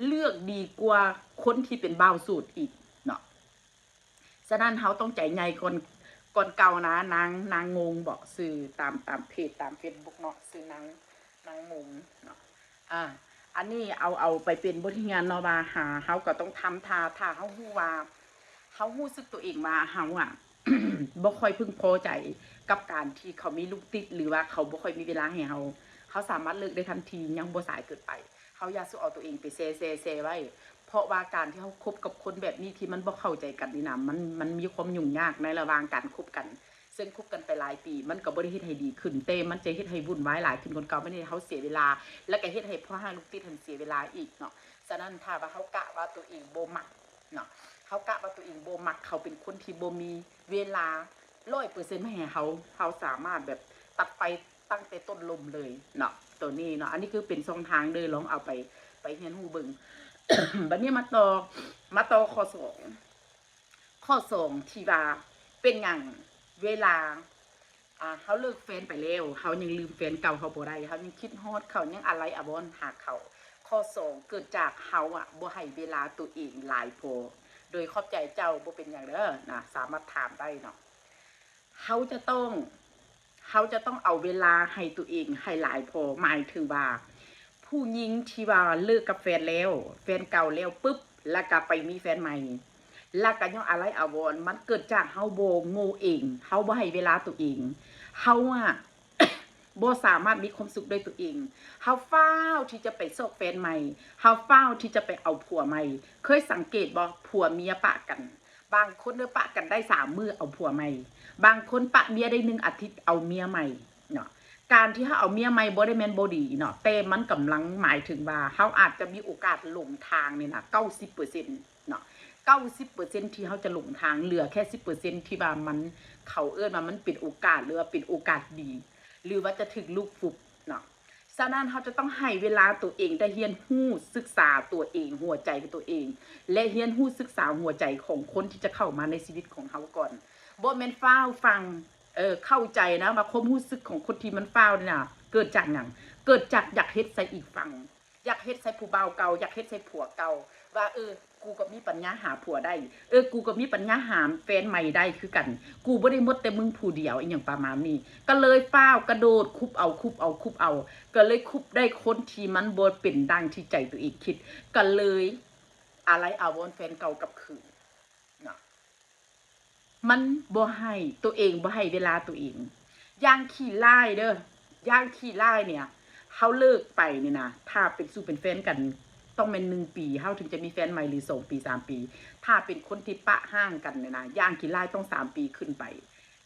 ເລືອກດີກວ່າຄົນທີ່ເປັນບ່າວໂສດອີກເນາະ. ສະນັ້ນເຮົາຕ້ອງໃຈໃຫຍ່ກ່ອນ ກ່ອນເກົ່ານະ ນາງ ນາງງົງບໍ ຊື່ຕາມ ຕາມເພຈ ຕາມເຟສບຸກເນາະ ຊື່ນາງ ນາງງົງເນາະ. ອາ ອັນນີ້ເອົາ ເອົາໄປເປັນບົດຮຽນເນາະວ່າ ຫາ ເຮົາກໍຕ້ອງທຳ ຖ້າ ຖ້າເຮົາຮູ້ວ່າ ເຮົາຮູ້ສຶກຕົວເອງວ່າເຮົາອະ ບໍ່ຄ່ອຍເພິ່ງພໍໃຈກັບການທີ່ເຂົາມີລູກຕິດ ຫຼືວ່າເຂົາບໍ່ຄ່ອຍມີເວລາໃຫ້ເຮົາ ເຮົາສາມາດເລີກໄດ້ທັນທີ ຍັງບໍ່ສາຍເກີນໄປ. ເຮົາຢ່າສູ່ເອົາຕົວເອງໄປແຊ່ ແຊ່ ແຊ່ໄວ້ ເພາະວ່າການທີ່ເຮົາຄົບກັບຄົນແບບນີ້ທີ່ມັນບໍ່ເຂົ້າໃຈກັນນີ້ນະ ມັນ ມັນມີຄວາມຫຍຸ້ງຍາກໃນລະຫວ່າງການຄົບກັນ. ເຊິ່ງຄົບກັນໄປຫຼາຍປີ ມັນກໍບໍ່ໄດ້ເຮັດໃຫ້ດີຂຶ້ນ ແຕ່ມັນຈະເຮັດໃຫ້ວຸ່ນວາຍຫຼາຍຂຶ້ນກວ່າເກົ່າ ມັນເຮັດໃຫ້ເຮົາເສຍເວລາ ແລ້ວກໍເຮັດໃຫ້ພໍ່ຮ້າງລູກຕິດຫັ້ນເສຍເວລາອີກເນາະ. ສະນັ້ນຖ້າວ່າເຮົາກະວ່າຕົວເອງບໍ່ມັກເນາະ ເຮົາກະວ່າຕົວເອງບໍ່ມັກ ເຂົາເປັນຄົນທີ່ບໍ່ມີເວລາຮ້ອຍເປີເຊັນມາໃຫ້ເຮົາ ເຮົາສາມາດແບບຕັດໄຟຕັ້ງແຕ່ຕົ້ນລົມເລີຍເນາະ ໂຕນີ້ເນາະ. ອັນນີ້ຄືເປັນຊ່ອງທາງເດີ ລອງເອົາໄປ ໄປຮຽນຮູ້ເບິ່ງ. ບັດນີ້ມາຕໍ່ ມາຕໍ່ຂໍ້ສອງ ຂໍ້ສອງ ທີ່ວ່າເປັນຫຍັງເວລາ ອ່າ ເຮົາເລີກແຟນໄປແລ້ວ ເຮົາຍັງລືມແຟນເກົ່າເຮົາບໍ່ໄດ້ ເຮົາຍັງຄິດຮອດເຂົາ ຍັງອາໄລອາວອນຫາເຂົາ. ຂໍ້ສອງ ເກີດຈາກເຮົາອະບໍ່ໃຫ້ເວລາຕົວເອງຫຼາຍພໍ ໂດຍຂອບໃຈເຈົ້າ ບໍ່ເປັນຫຍັງເດີນະ ສາມາດຖາມໄດ້ເນາະ. ເຮົາຈະຕ້ອງ ເຮົາຈະຕ້ອງເອົາເວລາໃຫ້ຕົວເອງໃຫ້ຫຼາຍພໍ ໝາຍເຖິງວ່າ ຜູ້ຍິງທີ່ວ່າເລີກກັບແຟນແລ້ວ ແຟນເກົ່າແລ້ວປຶບ ແລ້ວກະໄປມີແຟນໃໝ່ ແລ້ວກະຍັງອາໄລອາວອນ ມັນເກີດຈາກເຮົາບໍ່ໂງ່ເອງ ເຮົາບໍ່ໃຫ້ເວລາຕົວເອງ ເຮົາອະ ບໍ່ສາມາດມີຄວາມສຸກດ້ວຍຕົວເອງ ເຮົາຟ້າວທີ່ຈະໄປຊອກແຟນໃໝ່ ເຮົາຟ້າວທີ່ຈະໄປເອົາຜົວໃໝ່. ເຄີຍສັງເກດບໍ່? ຜົວເມຍປະກັນ ບາງຄົນເດີປະກັນໄດ້ສາມມື້ເອົາຜົວໃໝ່ ບາງຄົນປະເມຍໄດ້ໜຶ່ງອາທິດເອົາເມຍໃໝ່ເນາະ. ການທີ່ເຮົາເອົາເມຍໃໝ່ບໍ່ໄດ້ແມ່ນບໍ່ດີເນາະ ແຕ່ມັນກຳລັງໝາຍເຖິງວ່າເຮົາອາດຈະມີໂອກາດຫຼົງທາງນີ້ນະ ເກົ້າສິບເປີເຊັນເນາະ ເກົ້າສິບເປີເຊັນທີ່ເຮົາຈະຫຼົງທາງ ເຫຼືອແຄ່ສິບເປີເຊັນທີ່ວ່າມັນ ເຂົາເອີ້ນວ່າມັນເປັນໂອກາດ ຫຼືວ່າເປັນໂອກາດດີ ຫຼືວ່າຈະຖືກລູກຟຸບເນາະ. ສະນັ້ນເຮົາຈະຕ້ອງໃຫ້ເວລາຕົວເອງ ໄດ້ຮຽນຮູ້ສຶກສາຕົວເອງ ຫົວໃຈຕົວເອງ ແລະ ຮຽນຮູ້ສຶກສາຫົວໃຈຂອງຄົນທີ່ຈະເຂົ້າມາໃນຊີວິດຂອງເຮົາກ່ອນ. ບໍ່ແມ່ນຟ້າວຟັ່ງ ເອີ ເຂົ້າໃຈນະວ່າຄວາມຮູ້ສຶກຂອງຄົນທີ່ມັນຟ້າວນີ້ນະ ເກີດຈາກຫຍັງ? ເກີດຈາກຢາກເຮັດໃສ່ອີກຝັ່ງ ຢາກເຮັດໃສ່ຜູ້ບ່າວເກົ່າ ຢາກເຮັດໃສ່ຜົວເກົ່າ ວ່າ ເອີ ກູກໍມີປັນຍາຫາຜົວໄດ້ ເອີ ກູກໍມີປັນຍາຫາແຟນໃໝ່ໄດ້ຄືກັນ ກູບໍ່ໄດ້ໝົດແຕ່ມຶງຜູ້ດຽວ ອີ່ຫຍັງປະມານນີ້ ກໍເລີຍຟ້າວກະໂດດຄຸບເອົາ ຄຸບເອົາ ຄຸບເອົາ ກໍເລີຍຄຸບໄດ້ຄົນທີ່ມັນບໍ່ເປັນດັ່ງທີ່ໃຈຕົວເອງຄິດ ກໍເລີຍອາໄລອາວອນແຟນເກົ່າກັບຄືນເນາະ. ມັນບໍ່ໃຫ້ ຕົວເອງບໍ່ໃຫ້ເວລາຕົວເອງ ຢ່າງຂີ້ລ້າຍເດີ ຢ່າງຂີ້ລ້າຍເນີ້ຍ ເຮົາເລີກໄປນີ້ນະ ຖ້າເປັນ ສູ່ເປັນແຟນກັນ ຕ້ອງແມ່ນໜຶ່ງປີ ເຮົາເຖິງຈະມີແຟນໃໝ່ ຫຼື ສອງປີ ສາມປີ ຖ້າເປັນຄົນທີ່ປະຮ້າງກັນນີ້ນະ ຢ່າງຂີ້ລ້າຍຕ້ອງສາມປີຂຶ້ນໄປ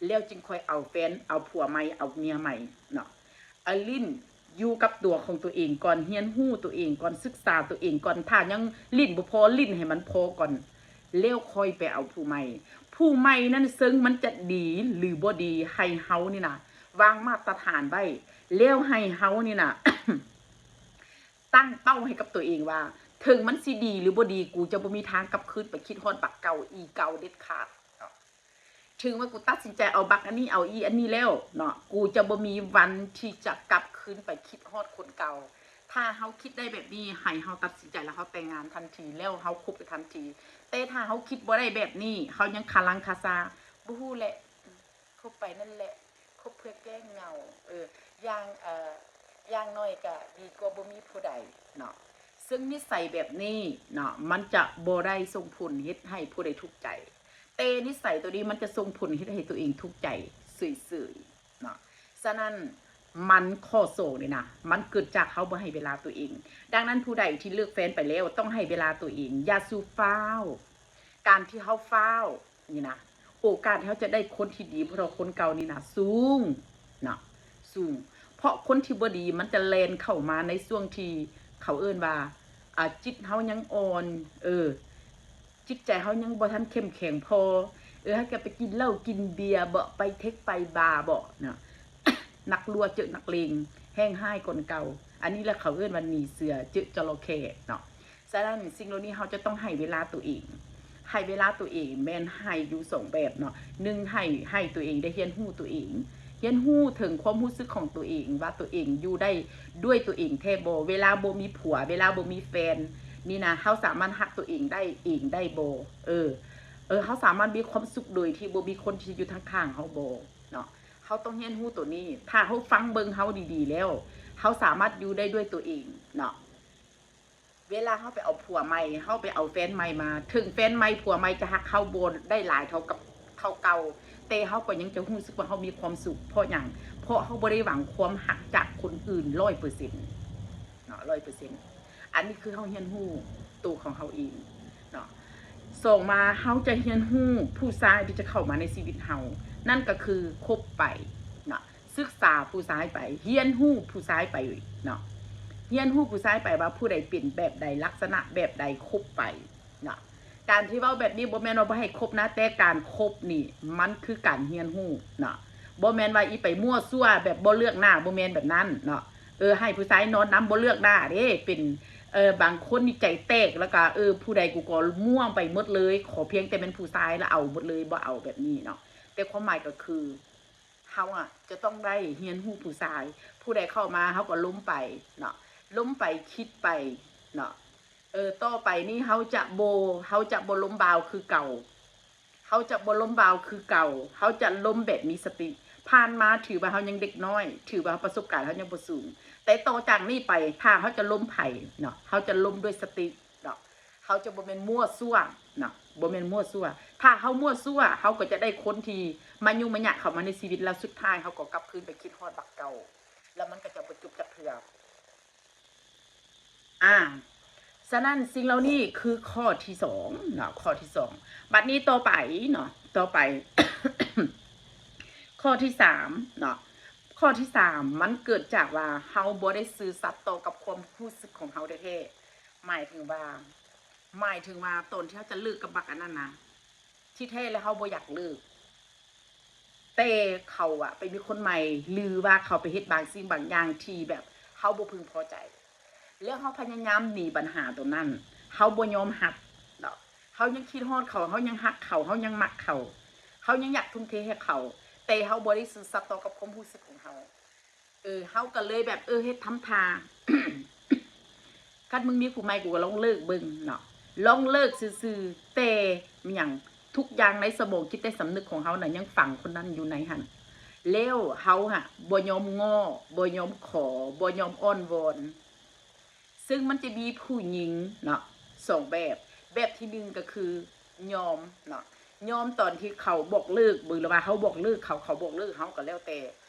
ແລ້ວຈຶ່ງຄ່ອຍເອົາແຟນ ເອົາຜົວໃໝ່ ເອົາເມຍໃໝ່ເນາະ. ອາລິນ ຢູ່ກັບຕົວຂອງຕົວເອງກ່ອນ ຮຽນຮູ້ຕົວເອງກ່ອນ ສຶກສາຕົວເອງກ່ອນ ຖ້າຍັງຫຼິ້ນບໍ່ພໍ ຫຼິ້ນໃຫ້ມັນພໍກ່ອນ ແລ້ວຄ່ອຍໄປເອົາຜູ້ໃໝ່. ຜູ້ໃໝ່ນັ້ນເຊິ່ງມັນຈະດີຫຼືບໍ່ດີ ໃຫ້ເຮົານີ້ນະວາງມາດຕະຖານໄວ້ ແລ້ວໃຫ້ເຮົານີ້ນະ ຕັ້ງເປົ້າໃຫ້ກັບຕົວເອງວ່າ ເຖິງມັນຊິດີຫຼືບໍ່ດີ ກູຈະບໍ່ມີທາງກັບຄືນໄປຄິດຮອດບັກເກົ່າອີເກົ່າເດັດຂາດເນາະ. ເຖິງວ່າກູຕັດສິນໃຈເອົາບັກອັນນີ້ ເອົາອີອັນນີ້ແລ້ວເນາະ ກູຈະບໍ່ມີວັນທີ່ຈະກັບຄືນໄປຄິດຮອດຄົນເກົ່າ. ຖ້າເຮົາຄິດໄດ້ແບບນີ້ ໃຫ້ເຮົາຕັດສິນໃຈແລ້ວເຮົາແຕ່ງງານທັນທີ ແລ້ວເຮົາຄົບກັນທັນທີ. ແຕ່ຖ້າເຮົາຄິດບໍ່ໄດ້ແບບນີ້ ເຮົາຍັງຄາລັງຄາຊາ ບໍ່ຮູ້ແຫຼະ ຄົບໄປນັ້ນແຫຼະ ຄົບເພື່ອແກ້ເຫງົາ ເອີ ຢ່າງ ເອີ ຢ່າງໜ້ອຍກະດີກວ່າບໍ່ມີຜູ້ໃດເນາະ. ເຊິ່ງນິໄສແບບນີ້ເນາະ ມັນຈະບໍ່ໄດ້ສົ່ງຜົນເຮັດໃຫ້ຜູ້ໃດທຸກໃຈ ແຕ່ນິໄສໂຕນີ້ມັນຈະສົ່ງຜົນເຮັດໃຫ້ຕົວເອງທຸກໃຈເສີຍໆເນາະ. ສະນັ້ນ ມັນຂໍ້ສອງນີ້ນະ ມັນເກີດຈາກເຮົາບໍ່ໃຫ້ເວລາຕົວເອງ. ດັ່ງນັ້ນ ຜູ້ໃດທີ່ເລີກແຟນໄປແລ້ວ ຕ້ອງໃຫ້ເວລາຕົວເອງ ຢ່າສູ່ຟ້າວ. ການທີ່ເຮົາຟ້າວນີ້ນະ ໂອກາດທີ່ເຮົາຈະໄດ້ຄົນທີ່ດີບໍ່ເທົ່າຄົນເກົ່ານີ້ນະ ສູງເນາະ ສູງ. ເພາະຄົນທີ່ບໍ່ດີມັນຈະແລ່ນເຂົ້າມາໃນຊ່ວງທີ່ເຂົາເອີ້ນວ່າ ອາ ຈິດເຮົາຍັງອ່ອນ ເອີ ຈິດໃຈເຮົາຍັງບໍ່ທັນເຂັ້ມແຂງພໍ ເອີ ເຮົາກະໄປກິນເຫຼົ້າກິນເບຍເບາະ ໄປເທັກໄປບາເບາະເນາະ ນັກລ່ວເຈີະນັກເລງແຮ່ງຮ້າຍກ່ອນເກົ່າ. ອັນນີ້ລະເຂົາເອີ້ນວ່າໜີເສືອເຈີະຈະລະເຂ້ເນາະ. ສະນັ້ນ ສິ່ງເຫຼົ່ານີ້ເຮົາຈະຕ້ອງໃຫ້ເວລາຕົວເອງ. ໃຫ້ເວລາຕົວເອງແມ່ນໃຫ້ຢູ່ສອງແບບເນາະ. ໜຶ່ງ ໃຫ້ ໃຫ້ຕົວເອງໄດ້ຮຽນຮູ້ຕົວເອງ ຮຽນຮູ້ເຖິງຄວາມຮູ້ສຶກຂອງຕົວເອງວ່າຕົວເອງຢູ່ໄດ້ດ້ວຍຕົວເອງແທ້ບໍ່? ເວລາບໍ່ມີຜົວ ເວລາບໍ່ມີແຟນນີ້ນະ ເຮົາສາມາດຮັກຕົວເອງໄດ້ເອງໄດ້ບໍ່? ເອີ ເອີ ເຮົາສາມາດມີຄວາມສຸກໂດຍທີ່ບໍ່ມີຄົນທີ່ຢູ່ທາງຂ້າງເຮົາບໍ່ເນາະ? ເຮົາຕ້ອງຮຽນຮູ້ໂຕນີ້. ຖ້າເຮົາຟັງເບິ່ງເຮົາດີໆແລ້ວ ເຮົາສາມາດຢູ່ໄດ້ດ້ວຍຕົວເອງເນາະ. ເວລາເຮົາໄປເອົາຜົວໃໝ່ ເຮົາໄປເອົາແຟນໃໝ່ມາ ເຖິງແຟນໃໝ່ຜົວໃໝ່ຈະຮັກເຮົາບໍ່ໄດ້ຫຼາຍເທົ່າກັບ ເທົ່າເກົ່າ ແຕ່ເຮົາກໍຍັງຈະຮູ້ສຶກວ່າເຮົາມີຄວາມສຸກ. ເພາະຫຍັງ? ເພາະເຮົາບໍ່ໄດ້ຫວັງຄວາມຮັກຈາກຄົນອື່ນຮ້ອຍເປີເຊັນເນາະ ຮ້ອຍເປີເຊັນ. ອັນນີ້ຄືເຮົາຮຽນຮູ້ໂຕຂອງເຮົາເອງເນາະ. ສອງມາ ເຮົາຈະຮຽນຮູ້ຜູ້ຊາຍທີ່ຈະເຂົ້າມາໃນຊີວິດເຮົາ ນັ້ນກໍຄືຄົບໄປເນາະ. ສຶກສາຜູ້ຊາຍໄປ ຮຽນຮູ້ຜູ້ຊາຍໄປເນາະ ຮຽນຮູ້ຜູ້ຊາຍໄປວ່າຜູ້ໃດເປັນແບບໃດ ລັກສະນະແບບໃດ ຄົບໄປເນາະ. ການທີ່ເວົ້າແບບນີ້ບໍ່ແມ່ນວ່າບໍ່ໃຫ້ຄົບນະ ແຕ່ການຄົບນີ້ມັນຄືການຮຽນຮູ້ເນາະ. ບໍ່ແມ່ນວ່າອີໄປມົ້ວຊົ່ວແບບບໍ່ເລືອກໜ້າ ບໍ່ແມ່ນແບບນັ້ນເນາະ. ເອີ ໃຫ້ຜູ້ຊາຍນອນນຳບໍ່ເລືອກໜ້າເດ້ ເປັນ ເອີ ບາງຄົນນີ້ໃຈແຕກ ແລ້ວກະ ເອີ ຜູ້ໃດກູກໍມ້ວນໄປໝົດເລີຍ ຂໍພຽງແຕ່ແມ່ນຜູ້ຊາຍລະເອົາໝົດເລີຍ ບໍ່ເອົາແບບນີ້ເນາະ. ແຕ່ຄວາມໝາຍກໍຄື ເຮົາອະຈະຕ້ອງໄດ້ຮຽນຮູ້ຜູ້ຊາຍ ຜູ້ໃດເຂົ້າມາເຮົາກໍລົມໄປເນາະ ລົມໄປຄິດໄປເນາະ. ເອີ ຕໍ່ໄປນີ້ເຮົາຈະບໍ່ ເຮົາຈະບໍ່ລົມບ່າວຄືເກົ່າ ເຮົາຈະບໍ່ລົມບ່າວຄືເກົ່າ ເຮົາຈະລົມແບບມີສະຕິ. ຜ່ານມາຖືວ່າເຮົາຍັງເດັກນ້ອຍ ຖືວ່າປະສົບການເຮົາຍັງບໍ່ສູງ ແຕ່ຕໍ່ຈາກນີ້ໄປ ຖ້າເຮົາຈະລົມໃຜເນາະ ເຮົາຈະລົມດ້ວຍສະຕິເນາະ. ເຮົາຈະບໍ່ແມ່ນມົ້ວຊົ່ວເນາະ ບໍ່ແມ່ນມົ້ວຊົ່ວ. ຖ້າເຮົາມົ້ວຊົ່ວ ເຮົາກໍຈະໄດ້ຄົນທີ່ມາຍຸມະຍະເຂົ້າມາໃນຊີວິດ ແລ້ວສຸດທ້າຍເຮົາກໍກັບຄືນໄປຄິດຮອດບັກເກົ່າ ແລ້ວມັນກໍຈະບໍ່ຈົບຈັກເທື່ອ. ອາ ສະນັ້ນສິ່ງເຫຼົ່ານີ້ຄືຂໍ້ທີສອງເນາະ ຂໍ້ທີສອງ. ບັດນີ້ຕໍ່ໄປເນາະ ຕໍ່ໄປ ຂໍ້ທີສາມເນາະ ຂໍ້ທີສາມ ມັນເກີດຈາກວ່າເຮົາບໍ່ໄດ້ຊື່ສັດຕໍ່ກັບຄວາມຮູ້ສຶກຂອງເຮົາແທ້ໆ. ໝາຍເຖິງວ່າ ໝາຍເຖິງວ່າຕອນທີ່ເຮົາຈະເລີກກັບບັກອັນນັ້ນນະ ທີ່ແທ້ແລ້ວເຮົາບໍ່ຢາກເລີກ ແຕ່ເຂົາອະໄປມີຄົນໃໝ່ ຫຼືວ່າເຂົາໄປເຮັດບາງສິ່ງບາງຢ່າງທີ່ແບບເຮົາບໍ່ເພິ່ງພໍໃຈ ແລ້ວເຮົາພະຍາຍາມໜີບັນຫາໂຕນັ້ນ ເຮົາບໍ່ຍອມຮັບເນາະ. ເຮົາຍັງຄິດຮອດເຂົາ ເຮົາຍັງຮັກເຂົາ ເຮົາຍັງມັກເຂົາ ເຮົາຍັງຢາກທຸ່ມເທໃຫ້ເຂົາ ແຕ່ເຮົາບໍ່ໄດ້ຊື່ສັດຕໍ່ກັບຄວາມຮູ້ສຶກຂອງເຮົາ. ເອີ ເຮົາກໍເລີຍແບບ ເອີ ເຮັດທຳທ່າ ຄັນມຶງມີຜູ້ໃໝ່ ກູກໍລອງເລີກເບິ່ງເນາະ ລອງເລີກຊື່ໆ ແຕ່ຫຍັງ ທຸກຢ່າງໃນສະໝອງຈິດໃຕ້ສຳນຶກຂອງເຮົານະ ຍັງຝັງຄົນນັ້ນຢູ່ໃນຫັ້ນ ແລ້ວເຮົາຫະບໍ່ຍອມງໍ້ ບໍ່ຍອມຂໍ ບໍ່ຍອມອ້ອນວອນ. ເຊິ່ງມັນຈະມີຜູ້ຍິງເນາະ ສອງແບບ ແບບທີໜຶ່ງກໍຄືຍອມເນາະ ຍອມຕອນທີ່ເຂົາບອກເລີກ ຫຼືວ່າເຮົາບອກເລີກເຂົາ ເຂົາບອກເລີກເຮົາ ກໍແລ້ວແຕ່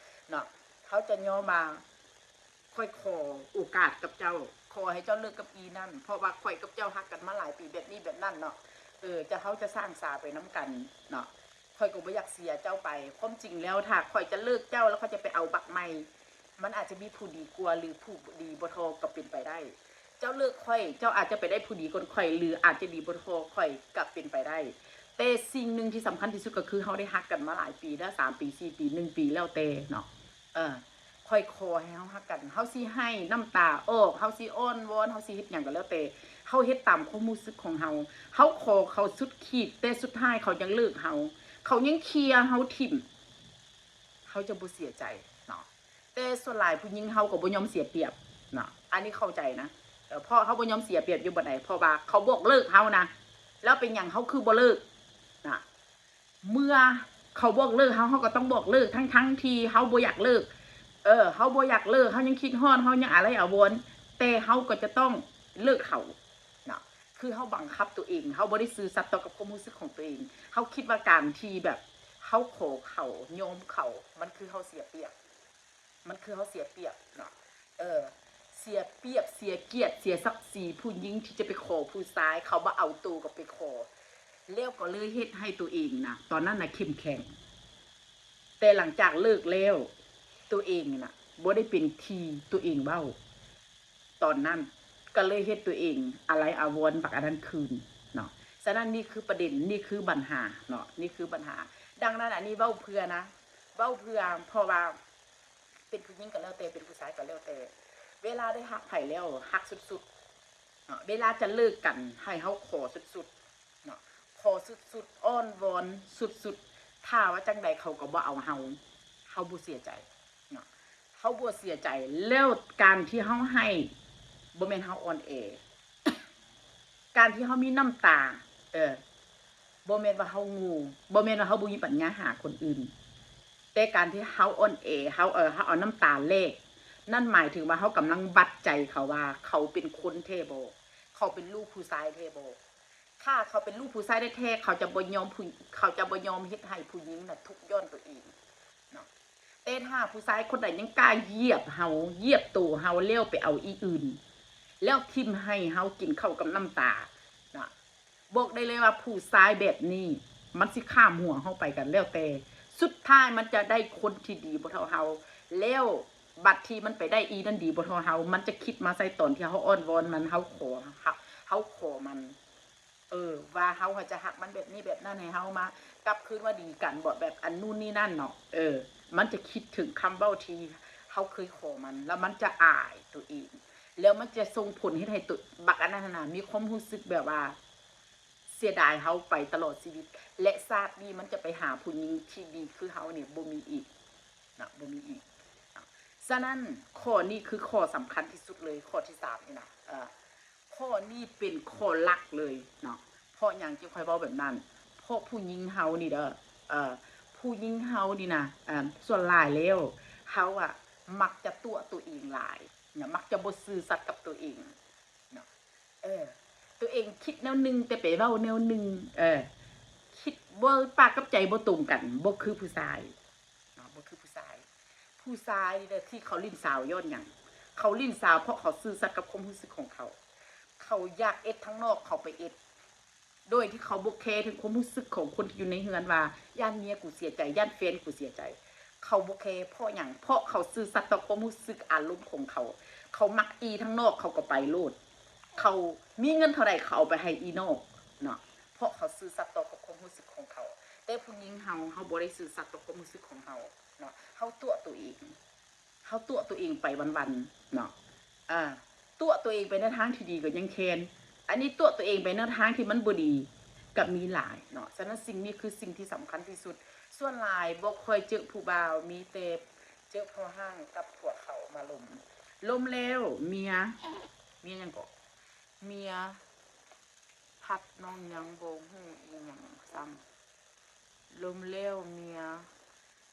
ເນາະ. ເຮົາຈະຍອມວ່າ ຂ້ອຍຂໍໂອກາດກັບເຈົ້າ ຂໍໃຫ້ເຈົ້າເລີກກັບອີນັ້ນ ເພາະວ່າຂ້ອຍກັບເຈົ້າຮັກກັນມາຫຼາຍປີແບບນີ້ແບບນັ້ນເນາະ ເອີ ຈະ ເຮົາຈະສ້າງສາໄປນຳກັນເນາະ. ຂ້ອຍກໍບໍ່ຢາກເສຍເຈົ້າໄປ ຄວາມຈິງແລ້ວຖ້າຂ້ອຍຈະເລີກເຈົ້າ ແລ້ວຂ້ອຍຈະໄປເອົາບັກໃໝ່ ມັນອາດຈະມີຜູ້ດີກວ່າ ຫຼືຜູ້ດີບໍ່ທໍ່ກໍເປັນໄປໄດ້. ເຈົ້າເລີກຂ້ອຍ ເຈົ້າອາດຈະໄປໄດ້ຜູ້ດີກ່ອນຂ້ອຍ ຫຼື ອາດຈະດີບໍ່ທໍ່ຂ້ອຍ ກໍເປັນໄປໄດ້. ແຕ່ສິ່ງໜຶ່ງທີ່ສຳຄັນທີ່ສຸດກໍຄືເຮົາໄດ້ຮັກກັນມາຫຼາຍປີແລ້ວ ສາມປີ ສີ່ປີ ໜຶ່ງປີ ແລ້ວແຕ່ເນາະ ເອີ ຂ້ອຍຂໍໃຫ້ເຮົາຮັກກັນ ເຮົາຊິໄຫ້ນ້ຳຕາອອກ ເຮົາຊິອ້ອນວອນ ເຮົາຊິເຮັດຫຍັງກໍແລ້ວແຕ່ ເຮົາເຮັດຕາມຄວາມຮູ້ສຶກຂອງເຮົາ ເຮົາຂໍເຂົາສຸດຂີດ ແຕ່ສຸດທ້າຍເຂົາຍັງເລີກເຮົາ ເຂົາຍັງເຄຍເຮົາຖິ້ມ ເຮົາຈະບໍ່ເສຍໃຈເນາະ. ແຕ່ສ່ວນຫຼາຍຜູ້ຍິງເຮົາກໍບໍ່ຍອມເສຍປຽບເນາະ ອັນນີ້ເຂົ້າໃຈນະ ເອີ ເພາະເຮົາບໍ່ຍອມເສຍປຽບຢູ່ບ່ອນໃດ ເພາະວ່າເຂົາບອກເລີກເຮົານະ ແລ້ວເປັນຫຍັງເຮົາຄືບໍ່ເລີກນະ ເມື່ອເຂົາບອກເລີກເຮົາ ເຮົາກໍຕ້ອງບອກເລີກ ທັງໆທີ່ເຮົາບໍ່ຢາກເລີກ ເອີ ເຮົາບໍ່ຢາກເລີກ ເຮົາຍັງຄິດຮອດ ເຮົາຍັງອາໄລອາວອນ ແຕ່ເຮົາກໍຈະຕ້ອງເລີກເຂົາເນາະ ຄືເຮົາບັງຄັບຕົວເອງ ເຮົາບໍ່ໄດ້ຊື່ສັດຕໍ່ກັບຄວາມຮູ້ສຶກຂອງຕົວເອງ ເຮົາຄິດວ່າການທີ່ແບບເຮົາຂໍເຂົາ ຍອມເຂົາ ມັນຄືເຮົາເສຍປຽບ ມັນຄືເຮົາເສຍປຽບເນາະ ເອີ ເສຍປຽບ ເສຍກຽດ ເສຍສັກສີ ຜູ້ຍິງທີ່ຈະໄປຂໍຜູ້ຊາຍ ເຂົາບໍ່ເອົາໂຕກໍໄປຂໍ ແລ້ວກໍເລີຍເຮັດໃຫ້ຕົວເອງນະ ຕອນນັ້ນນະເຂັ້ມແຂງ ແຕ່ຫຼັງຈາກເລີກແລ້ວ ຕົວເອງນະບໍ່ໄດ້ເປັນທີ່ຕົວເອງເວົ້າ ຕອນນັ້ນ ກໍເລີຍເຮັດຕົວເອງອາໄລອາວອນບັກອັນນັ້ນຄືນເນາະ. ສະນັ້ນ ນີ້ຄືປະເດັນ ນີ້ຄືບັນຫາເນາະ ນີ້ຄືບັນຫາ. ດັ່ງນັ້ນ ອັນນີ້ເວົ້າເພື່ອນະ ເວົ້າເພື່ອ ເພາະວ່າເປັນຜູ້ຍິງກໍແລ້ວແຕ່ ເປັນຜູ້ຊາຍກໍແລ້ວແຕ່ ເວລາໄດ້ຮັກໃຜແລ້ວ ຮັກສຸດໆເນາະ ເວລາຈະເລີກກັນ ໃຫ້ເຮົາຂໍສຸດໆເນາະ ຂໍສຸດໆ ອ້ອນວອນສຸດໆ ຖ້າວ່າຈັ່ງໃດເຂົາກໍບໍ່ເອົາເຮົາ ເຮົາບໍ່ເສຍໃຈ ເນາະ ເຮົາບໍ່ເສຍໃຈ ແລ້ວການທີ່ເຮົາໃຫ້ ບໍ່ແມ່ນເຮົາອ່ອນແອ ການທີ່ເຮົາມີນ້ຳຕາ ເອີ ບໍ່ແມ່ນວ່າເຮົາໂງ່ ບໍ່ແມ່ນວ່າເຮົາບໍ່ມີປັນຍາຫາຄົນອື່ນ ແຕ່ການທີ່ເຮົາອ່ອນແອ ເຮົາ ເອີ ເຮົາເອົານ້ຳຕາແລກ ນັ້ນໝາຍເຖິງວ່າເຮົາກຳລັງວັດໃຈເຂົາວ່າ ເຂົາເປັນຄົນແທ້ບໍ່ ເຂົາເປັນລູກຜູ້ຊາຍແທ້ບໍ່. ຖ້າເຂົາເປັນລູກຜູ້ຊາຍແທ້ໆ ເຂົາຈະບໍ່ຍອມຜູ້ ເຂົາຈະບໍ່ຍອມເຮັດໃຫ້ຜູ້ຍິງນະທຸກຍ້ອນຕົວເອງເນາະ ແຕ່ຖ້າຜູ້ຊາຍຄົນໃດຍັງກ້າຢຽບເຮົາ ຢຽບໂຕເຮົາ ແລ້ວໄປເອົາອີ່ອື່ນ ແລ້ວຖິ້ມໃຫ້ເຮົາກິນເຂົ້າກັບນ້ຳຕານະ ບອກໄດ້ເລີຍວ່າຜູ້ຊາຍແບບນີ້ມັນຊິຂ້າມຫົວເຮົາໄປກໍແລ້ວແຕ່ ສຸດທ້າຍມັນຈະໄດ້ຄົນທີ່ດີບໍ່ເທົ່າເຮົາ ແລ້ວບັດທີ່ມັນໄປໄດ້ອີ່ນັ້ນດີບໍ່ເທົ່າເຮົາ ມັນຈະຄິດມາໃສ່ຕອນທີ່ເຮົາອ້ອນວອນມັນ ເຮົາຂໍ ເຮົາຂໍມັນ ເອີ ວ່າເຮົາຈະຮັກມັນແບບນີ້ແບບນັ້ນ ໃຫ້ເຮົາມາກັບຄືນມາດີກັນ ບໍ່ແບບອັນນູ້ນນີ້ນັ້ນເນາະ ເອີ ມັນຈະຄິດເຖິງຄຳເວົ້າທີ່ເຮົາເຄີຍຂໍມັນ ແລ້ວມັນຈະອາຍຕົວເອງ ແລ້ວມັນຈະສົ່ງຜົນເຮັດໃຫ້ໂຕ ບັກອັນນັ້ນນະ ມີຄວາມຮູ້ສຶກແບບວ່າເສຍດາຍເຮົາໄປຕະຫຼອດຊີວິດ ແລະ ຊາດນີ້ມັນຈະໄປຫາຜູ້ຍິງທີ່ດີຄືເຮົານີ້ບໍ່ມີອີກເນາະ ບໍ່ມີອີກເນາະ. ສະນັ້ນ ຂໍ້ນີ້ຄືຂໍ້ສຳຄັນທີ່ສຸດເລີຍ ຂໍ້ທີສາມນີ້ນະ ເອີ ຂໍ້ນີ້ເປັນຂໍ້ຫຼັກເລີຍເນາະ. ເພາະຫຍັງຈຶ່ງຂ້ອຍເວົ້າແບບນັ້ນ? ເພາະຜູ້ຍິງເຮົານີ້ເດີ ເອີ ຜູ້ຍິງເຮົານີ້ນະ ເອີ ສ່ວນຫຼາຍແລ້ວເຮົາອະມັກຈະຕົວະຕົວເອງຫຼາຍນະ ມັກຈະບໍ່ຊື່ສັດກັບຕົວເອງເນາະ ເອີ ຕົວເອງຄິດແນວໜຶ່ງ ແຕ່ໄປເວົ້າແນວໜຶ່ງ ເອີ ຄິດບໍ່ ປາກກັບໃຈບໍ່ຕົງກັນ ບໍ່ຄືຜູ້ຊາຍ ເນາະ ບໍ່ຄືຜູ້ຊາຍ. ຜູ້ຊາຍນີ້ເດີ ທີ່ເຂົາຫຼິ້ນສາວຍ້ອນຫຍັງ? ເຂົາຫຼິ້ນສາວເພາະເຂົາຊື່ສັດກັບຄວາມຮູ້ສຶກຂອງເຂົາ. ເຂົາຢາກເອັດທາງນອກ ເຂົາໄປເອັດ ໂດຍທີ່ເຂົາບໍ່ແຄເຖິງຄວາມຮູ້ສຶກຂອງຄົນທີ່ຢູ່ໃນເຮືອນວ່າ ຢ້ານເມຍກູເສຍໃຈ ຢ້ານແຟນກູເສຍໃຈ ເຂົາບໍ່ແຄ. ເພາະຫຍັງ? ເພາະເຂົາຊື່ສັດຕໍ່ຄວາມຮູ້ສຶກອາລົມຂອງເຂົາ. ເຂົາມັກອີ່ທາງນອກ ເຂົາກໍໄປໂລດ. ເຂົາມີເງິນເທົ່າໃດ ເຂົາເອົາໄປໃຫ້ອີ່ນອກເນາະ ເພາະເຂົາຊື່ສັດຕໍ່ກັບຄວາມຮູ້ສຶກຂອງເຂົາ. ແຕ່ຜູ້ຍິງເຮົາ ເຮົາບໍ່ໄດ້ຊື່ສັດຕໍ່ຄວາມຮູ້ສຶກຂອງເຮົາເນາະ ເຮົາຕົວະຕົວເອງ ເຮົາຕົວະຕົວເອງໄປວັນໆເນາະ ອາ ຕົວະຕົວເອງໄປໃນທາງທີ່ດີກໍຍັງແຄນ ອັນນີ້ຕົວະຕົວເອງໄປໃນທາງທີ່ມັນບໍ່ດີກໍມີຫຼາຍເນາະ. ສະນັ້ນ ສິ່ງນີ້ຄືສິ່ງທີ່ສຳຄັນທີ່ສຸດ. ສ່ວນຫຼາຍບໍ່ຄ່ອຍເຈີຜູ້ບ່າວ ມີແຕ່ເຈີພໍ່ຮ້າງກັບຜົວເຂົາມາລົມ ລົມແລ້ວເມຍ ເມຍຫຍັງເກາະ? ເມຍພັດ ນ້ອງຍັງບໍ່ຮູ້ອີ່ຫຍັງຊ້ຳ ລົມແລ້ວເມຍ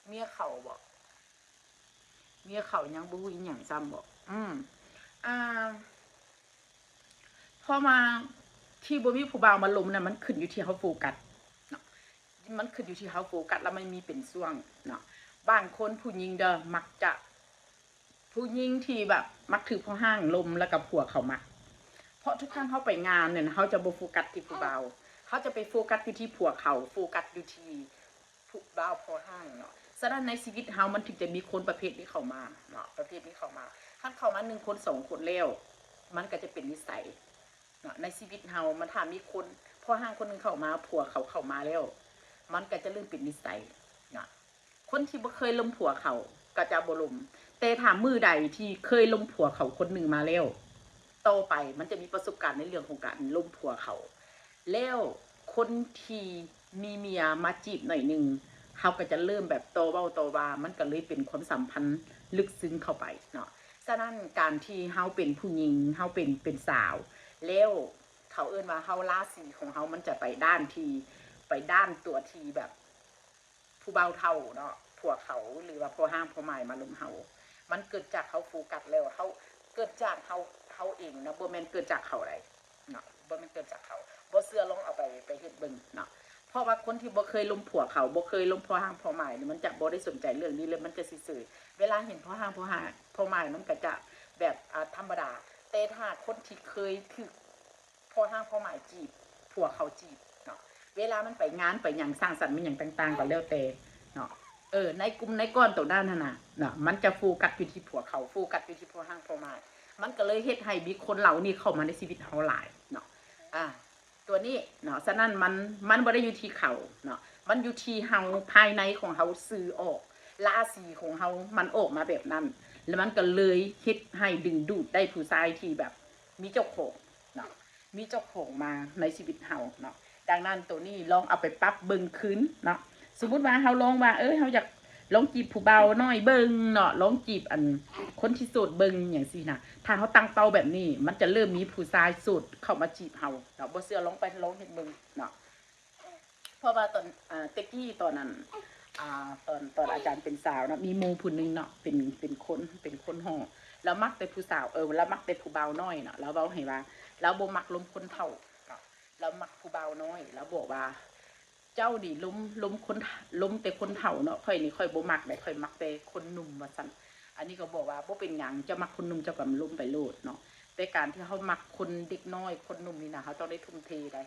ເມຍເຂົາບໍ? ເມຍເຂົາຍັງບໍ່ຮູ້ອີ່ຫຍັງຊ້ຳບໍ? ອືມ ອ່າ ເພາະວ່າທີ່ບໍ່ມີຜູ້ບ່າວມາລົມນະ ມັນຂຶ້ນຢູ່ທີ່ເຮົາໂຟກັດເນາະ ມັນຂຶ້ນຢູ່ທີ່ເຮົາໂຟກັດ ແລ້ວມັນມີເປັນຊ່ວງເນາະ. ບາງຄົນຜູ້ຍິງເດີ ມັກຈະ ຜູ້ຍິງທີ່ແບບມັກຖືກພໍ່ຮ້າງລົມ ແລ້ວກໍຜົວເຂົາມັກ ເພາະທຸກຄັ້ງເຮົາໄປງານນັ້ນ ເຮົາຈະບໍ່ໂຟກັສທີ່ຜູ້ບ່າວ ເຮົາຈະໄປໂຟກັສຢູ່ທີ່ຜົວເຂົາ ໂຟກັສຢູ່ທີ່ຜູ້ບ່າວພໍ່ຮ້າງເນາະ. ສະນັ້ນ ໃນຊີວິດເຮົາມັນເຖິງຈະມີຄົນປະເພດນີ້ເຂົ້າມາເນາະ ປະເພດນີ້ເຂົ້າມາ. ຄັນເຂົ້າມາໜຶ່ງຄົນ ສອງຄົນແລ້ວ ມັນກໍຈະເປັນນິໄສເນາະ. ໃນຊີວິດເຮົາ ມັນຖ້າມີຄົນ ພໍ່ຮ້າງຄົນໜຶ່ງເຂົ້າມາ ຜົວເຂົາເຂົ້າມາແລ້ວ ມັນກໍຈະເລີ່ມເປັນນິໄສເນາະ. ຄົນທີ່ບໍ່ເຄີຍລົມຜົວເຂົາກໍຈະບໍ່ລົມ, ແຕ່ຖ້າມື້ໃດທີ່ເຄີຍລົມຜົວເຂົາຄົນໜຶ່ງມາແລ້ວ ຕໍ່ໄປມັນຈະມີປະສົບການໃນເລື່ອງຂອງການລົມຜົວເຂົາ. ແລ້ວຄົນທີ່ມີເມຍມາຈີບໜ້ອຍໜຶ່ງ ເຮົາກໍຈະເລີ່ມແບບຕໍ່ເວົ້າຕໍ່ວ່າ, ມັນກໍເລີຍເປັນຄວາມສຳພັນລຶກຊຶ້ງເຂົ້າໄປເນາະ. ສະນັ້ນການທີ່ເຮົາເປັນຜູ້ຍິງ, ເຮົາເປັນ, ເປັນສາວ ແລ້ວເຂົາເອີ້ນວ່າເຮົາ ລາສີຂອງເຮົາມັນຈະໄປດ້ານທີ່, ໄປດ້ານຕົວທີ່ແບບ ຜູ້ບ່າວເຖົ້າເນາະ, ຜົວເຂົາ ຫຼືວ່າພໍ່ຮ້າງພໍ່ໝ້າຍມາລົມເຮົາ. ມັນເກີດຈາກເຮົາໂຟກັສແລ້ວ, ເຮົາ, ເກີດຈາກເຮົາ, ເຮົາເອງເນາະ, ບໍ່ແມ່ນເກີດຈາກເຂົາໃດເນາະ, ບໍ່ແມ່ນເກີດຈາກເຂົາ. ບໍ່ເຊື່ອລອງເອົາໄປ, ໄປເຮັດເບິ່ງເນາະ. ເພາະວ່າຄົນທີ່ບໍ່ເຄີຍລົມຜົວເຂົາ, ບໍ່ເຄີຍລົມພໍ່ຮ້າງພໍ່ໝ້າຍນີ້ ມັນຈະບໍ່ໄດ້ສົນໃຈເລື່ອງນີ້ເລີຍ, ມັນຈະເສີຍໆ. ເວລາເຫັນພໍ່ຮ້າງ ພໍ່ຮ້າງ ພໍ່ໝ້າຍ ມັນກໍຈະແບບ, ອ່າ, ທຳມະດາ. ແຕ່ຖ້າຄົນທີ່ເຄີຍຖືກ ພໍ່ຮ້າງພໍ່ໝ້າຍຈີບ, ຜົວເຂົາຈີບເນາະ, ເວລາມັນໄປງານໄປຫຍັງສັງສັນ ມີຫຍັງຕ່າງໆກໍແລ້ວແຕ່ເນາະ, ເອີ ໃນກຸ່ມໃນກ້ອນໂຕນັ້ນຫັ້ນນະເນາະ, ມັນຈະໂຟກັສຢູ່ທີ່ຜົວເຂົາ, ໂຟກັສຢູ່ທີ່ພໍ່ຮ້າງພໍ່ໝ້າຍ. ມັນກໍເລີຍເຮັດໃຫ້ມີຄົນເຫຼົ່ານີ້ເຂົ້າມາໃນຊີວິດເຮົາຫຼາຍເນາະ. ອາ ຕົວນີ້ເນາະ, ສະນັ້ນມັນ, ມັນບໍ່ໄດ້ຢູ່ທີ່ເຂົາເນາະ, ມັນຢູ່ທີ່ເຮົາ, ພາຍໃນຂອງເຮົາສື່ອອກ, ລາສີຂອງເຮົາມັນອອກມາແບບນັ້ນ, ແລ້ວມັນກໍເລີຍເຮັດໃຫ້ດຶງດູດໄດ້ຜູ້ຊາຍທີ່ແບບມີເຈົ້າຂອງເນາະ. ມີເຈົ້າຂອງມາໃນຊີວິດເຮົາເນາະ. ດັ່ງນັ້ນໂຕນີ້ລອງເອົາໄປປັບເບິ່ງຄືນເນາະ. ສົມມຸດວ່າເຮົາລອງວ່າ, ເອີ ເຮົາຢາກລອງຈີບຜູ້ບ່າວນ້ອຍເບິ່ງເນາະ, ລອງຈີບອັນຄົນທີ່ໂສດເບິ່ງຫຍັງຊີ້ນະ. ຖ້າເຮົາຕັ້ງເປົ້າແບບນີ້ ມັນຈະເລີ່ມມີຜູ້ຊາຍໂສດເຂົ້າມາຈີບເຮົາເນາະ. ບໍ່ເຊື່ອລອງໄປລອງເຮັດເບິ່ງເນາະ. ເພາະວ່າຕອນ, ອາ, ແຕ່ກີ້ຕອນນັ້ນ, ອາ, ຕອນ, ຕອນອາຈານເປັນສາວເນາະ, ມີໝູ່ຜູ້ໜຶ່ງເນາະ, ເປັນ, ເປັນຄົນ, ເປັນຄົນຫໍ່, ລາວມັກແຕ່ຜູ້ສາວ, ເອີ, ລາວມັກແຕ່ຜູ້ບ່າວນ້ອຍເນາະ. ລາວເວົ້າໃຫ້ວ່າ ລາວບໍ່ມັກລົມຄົນເຖົ້າເນາະ, ລາວມັກຜູ້ບ່າວນ້ອຍ. ລາວບອກວ່າ ເຈົ້ານີ້ລົມ, ລົມຄົນ, ລົມແຕ່ຄົນເຖົ້າເນາະ, ຂ້ອຍນີ້ຂ້ອຍບໍ່ມັກເດ້, ຂ້ອຍມັກແຕ່ຄົນໜຸ່ມ ວ່າຊັ້ນ. ອັນນີ້ກໍບອກວ່າ ບໍ່ເປັນຫຍັງ, ເຈົ້າມັກຄົນໜຸ່ມເຈົ້າກໍລົມໄປໂລດເນາະ. ແຕ່ການທີ່ເຮົາມັກຄົນເດັກນ້ອຍ, ຄົນໜຸ່ມນີ້ນະ, ເຮົາຕ້ອງໄດ້ທຸ່ມເທໃດ.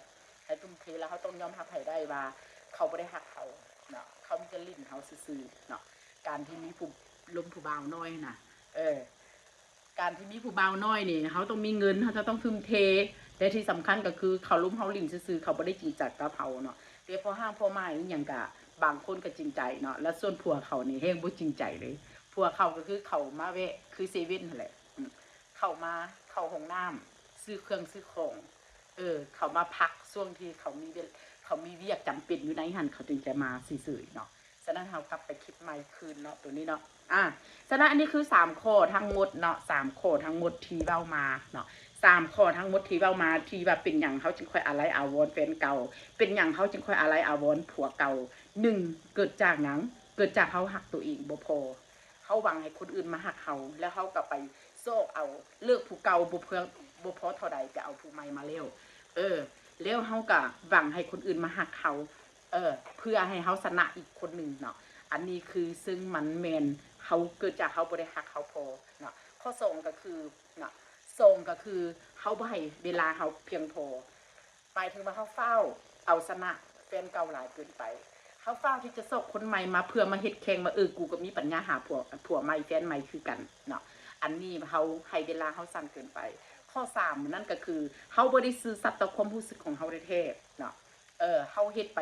ໃຫ້ທຸ່ມເທ ແລ້ວເຮົາຕ້ອງຍອມຮັບໃຫ້ໄດ້ວ່າເຂົາບໍ່ໄດ້ຮັກເຮົາເນາະ, ເຂົາມີແຕ່ຫຼິ້ນເຮົາຊື່ໆເນາະ. ການທີ່ມີຜູ້ລົມຜູ້ບ່າວນ້ອຍນະ, ເອີ, ການທີ່ມີຜູ້ບ່າວນ້ອຍນີ້ ເຮົາຕ້ອງມີເງິນ, ເຮົາຈະຕ້ອງທຸ່ມເທ, ແຕ່ທີ່ສຳຄັນກໍຄືເຂົາລົມເຮົາຫຼິ້ນຊື່ໆ, ເຂົາບໍ່ໄດ້ຈິງຈັງກັບເຮົາເນາະ. ແຕ່ພໍ່ຮ້າງພໍ່ໝ້າຍອີ່ຫຍັງກະ ບາງຄົນກໍຈິງໃຈເນາະ, ແລ້ວສ່ວນຜົວເຂົານີ້ແຮ່ງບໍ່ຈິງໃຈເລີຍ. ຜົວເຂົາກໍຄືເຂົາມາແວະ ຄືເຊເວັ່ນຫັ້ນແຫຼະ, ເຂົາມາເຂົ້າຫ້ອງນ້ຳ, ຊື້ເຄື່ອງຊື້ຂອງ, ເອີ, ເຂົາມາພັກຊ່ວງທີ່ເຂົາມີເວ, ເຂົາມີວຽກຈຳເປັນຢູ່ໃນຫັ້ນ, ເຂົາຈຶ່ງຈະມາເສີຍໆເນາະ. ສະນັ້ນເຮົາກັບໄປຄິດໃໝ່ຄືນເນາະ ໂຕນີ້ເນາະ. ອາ, ສະນັ້ນອັນນີ້ຄືສາມຂໍ້ທັງໝົດເນາະ, ສາມຂໍ້ທັງໝົດທີ່ເວົ້າມາເນາະ, ສາມຂໍ້ທັງໝົດທີ່ເວົ້າມາ ທີ່ວ່າເປັນຫຍັງເຮົາຈຶ່ງຄ່ອຍອາໄລອາວອນແຟນເກົ່າ, ເປັນຫຍັງເຮົາຈຶ່ງຄ່ອຍອາໄລອາວອນຜົວເກົ່າ. ໜຶ່ງ, ເກີດຈາກຫຍັງ? ເກີດຈາກເຮົາຮັກຕົວເອງບໍ່ພໍ. ເຮົາຫວັງໃຫ້ຄົນອື່ນມາຮັກເຮົາ ແລ້ວເຮົາກໍໄປຊອກເອົາ, ເລີກຜູ້ເກົ່າບໍ່ເພື່ອ, ບໍ່ພໍເທົ່າໃດ ໄປເອົາຜູ້ໃໝ່ມາແລ້ວ, ເອີ, ແລ້ວເຮົາກໍຫວັງໃຫ້ຄົນອື່ນມາຮັກເຮົາ, ເອີ, ເພື່ອໃຫ້ເຮົາຊະນະອີກຄົນໜຶ່ງເນາະ. ອັນນີ້ຄືເຊິ່ງມັນແມ່ນເຮົາ, ເກີດຈາກເຮົາບໍ່ໄດ້ຮັກເຮົາພໍເນາະ. ຂໍ້ສອງກໍຄືເນາະ, ສອງກໍຄືເຮົາບໍ່ໃຫ້ເວລາເຮົາພຽງພໍ. ໝາຍເຖິງວ່າເຮົາຟ້າວເອົາຊະນະແຟນເກົ່າຫຼາຍເກີນໄປ. ເຮົາຟ້າວທີ່ຈະຊອກຄົນໃໝ່ມາເພື່ອມາເຮັດແຂ່ງວ່າ, ເອີ, ກູກໍມີປັນຍາຫາຜົວ, ຜົວໃໝ່, ແຟນໃໝ່ຄືກັນເນາະ. ອັນນີ້ເຮົາໃຫ້ເວລາເຮົາສັ້ນເກີນໄປ. ຂໍ້ສາມນັ້ນກໍຄື ເຮົາບໍ່ໄດ້ຊື່ສັດຕໍ່ຄວາມຮູ້ສຶກຂອງເຮົາແທ້ໆເນາະ. ເອີ, ເຮົາເຮັດໄປ,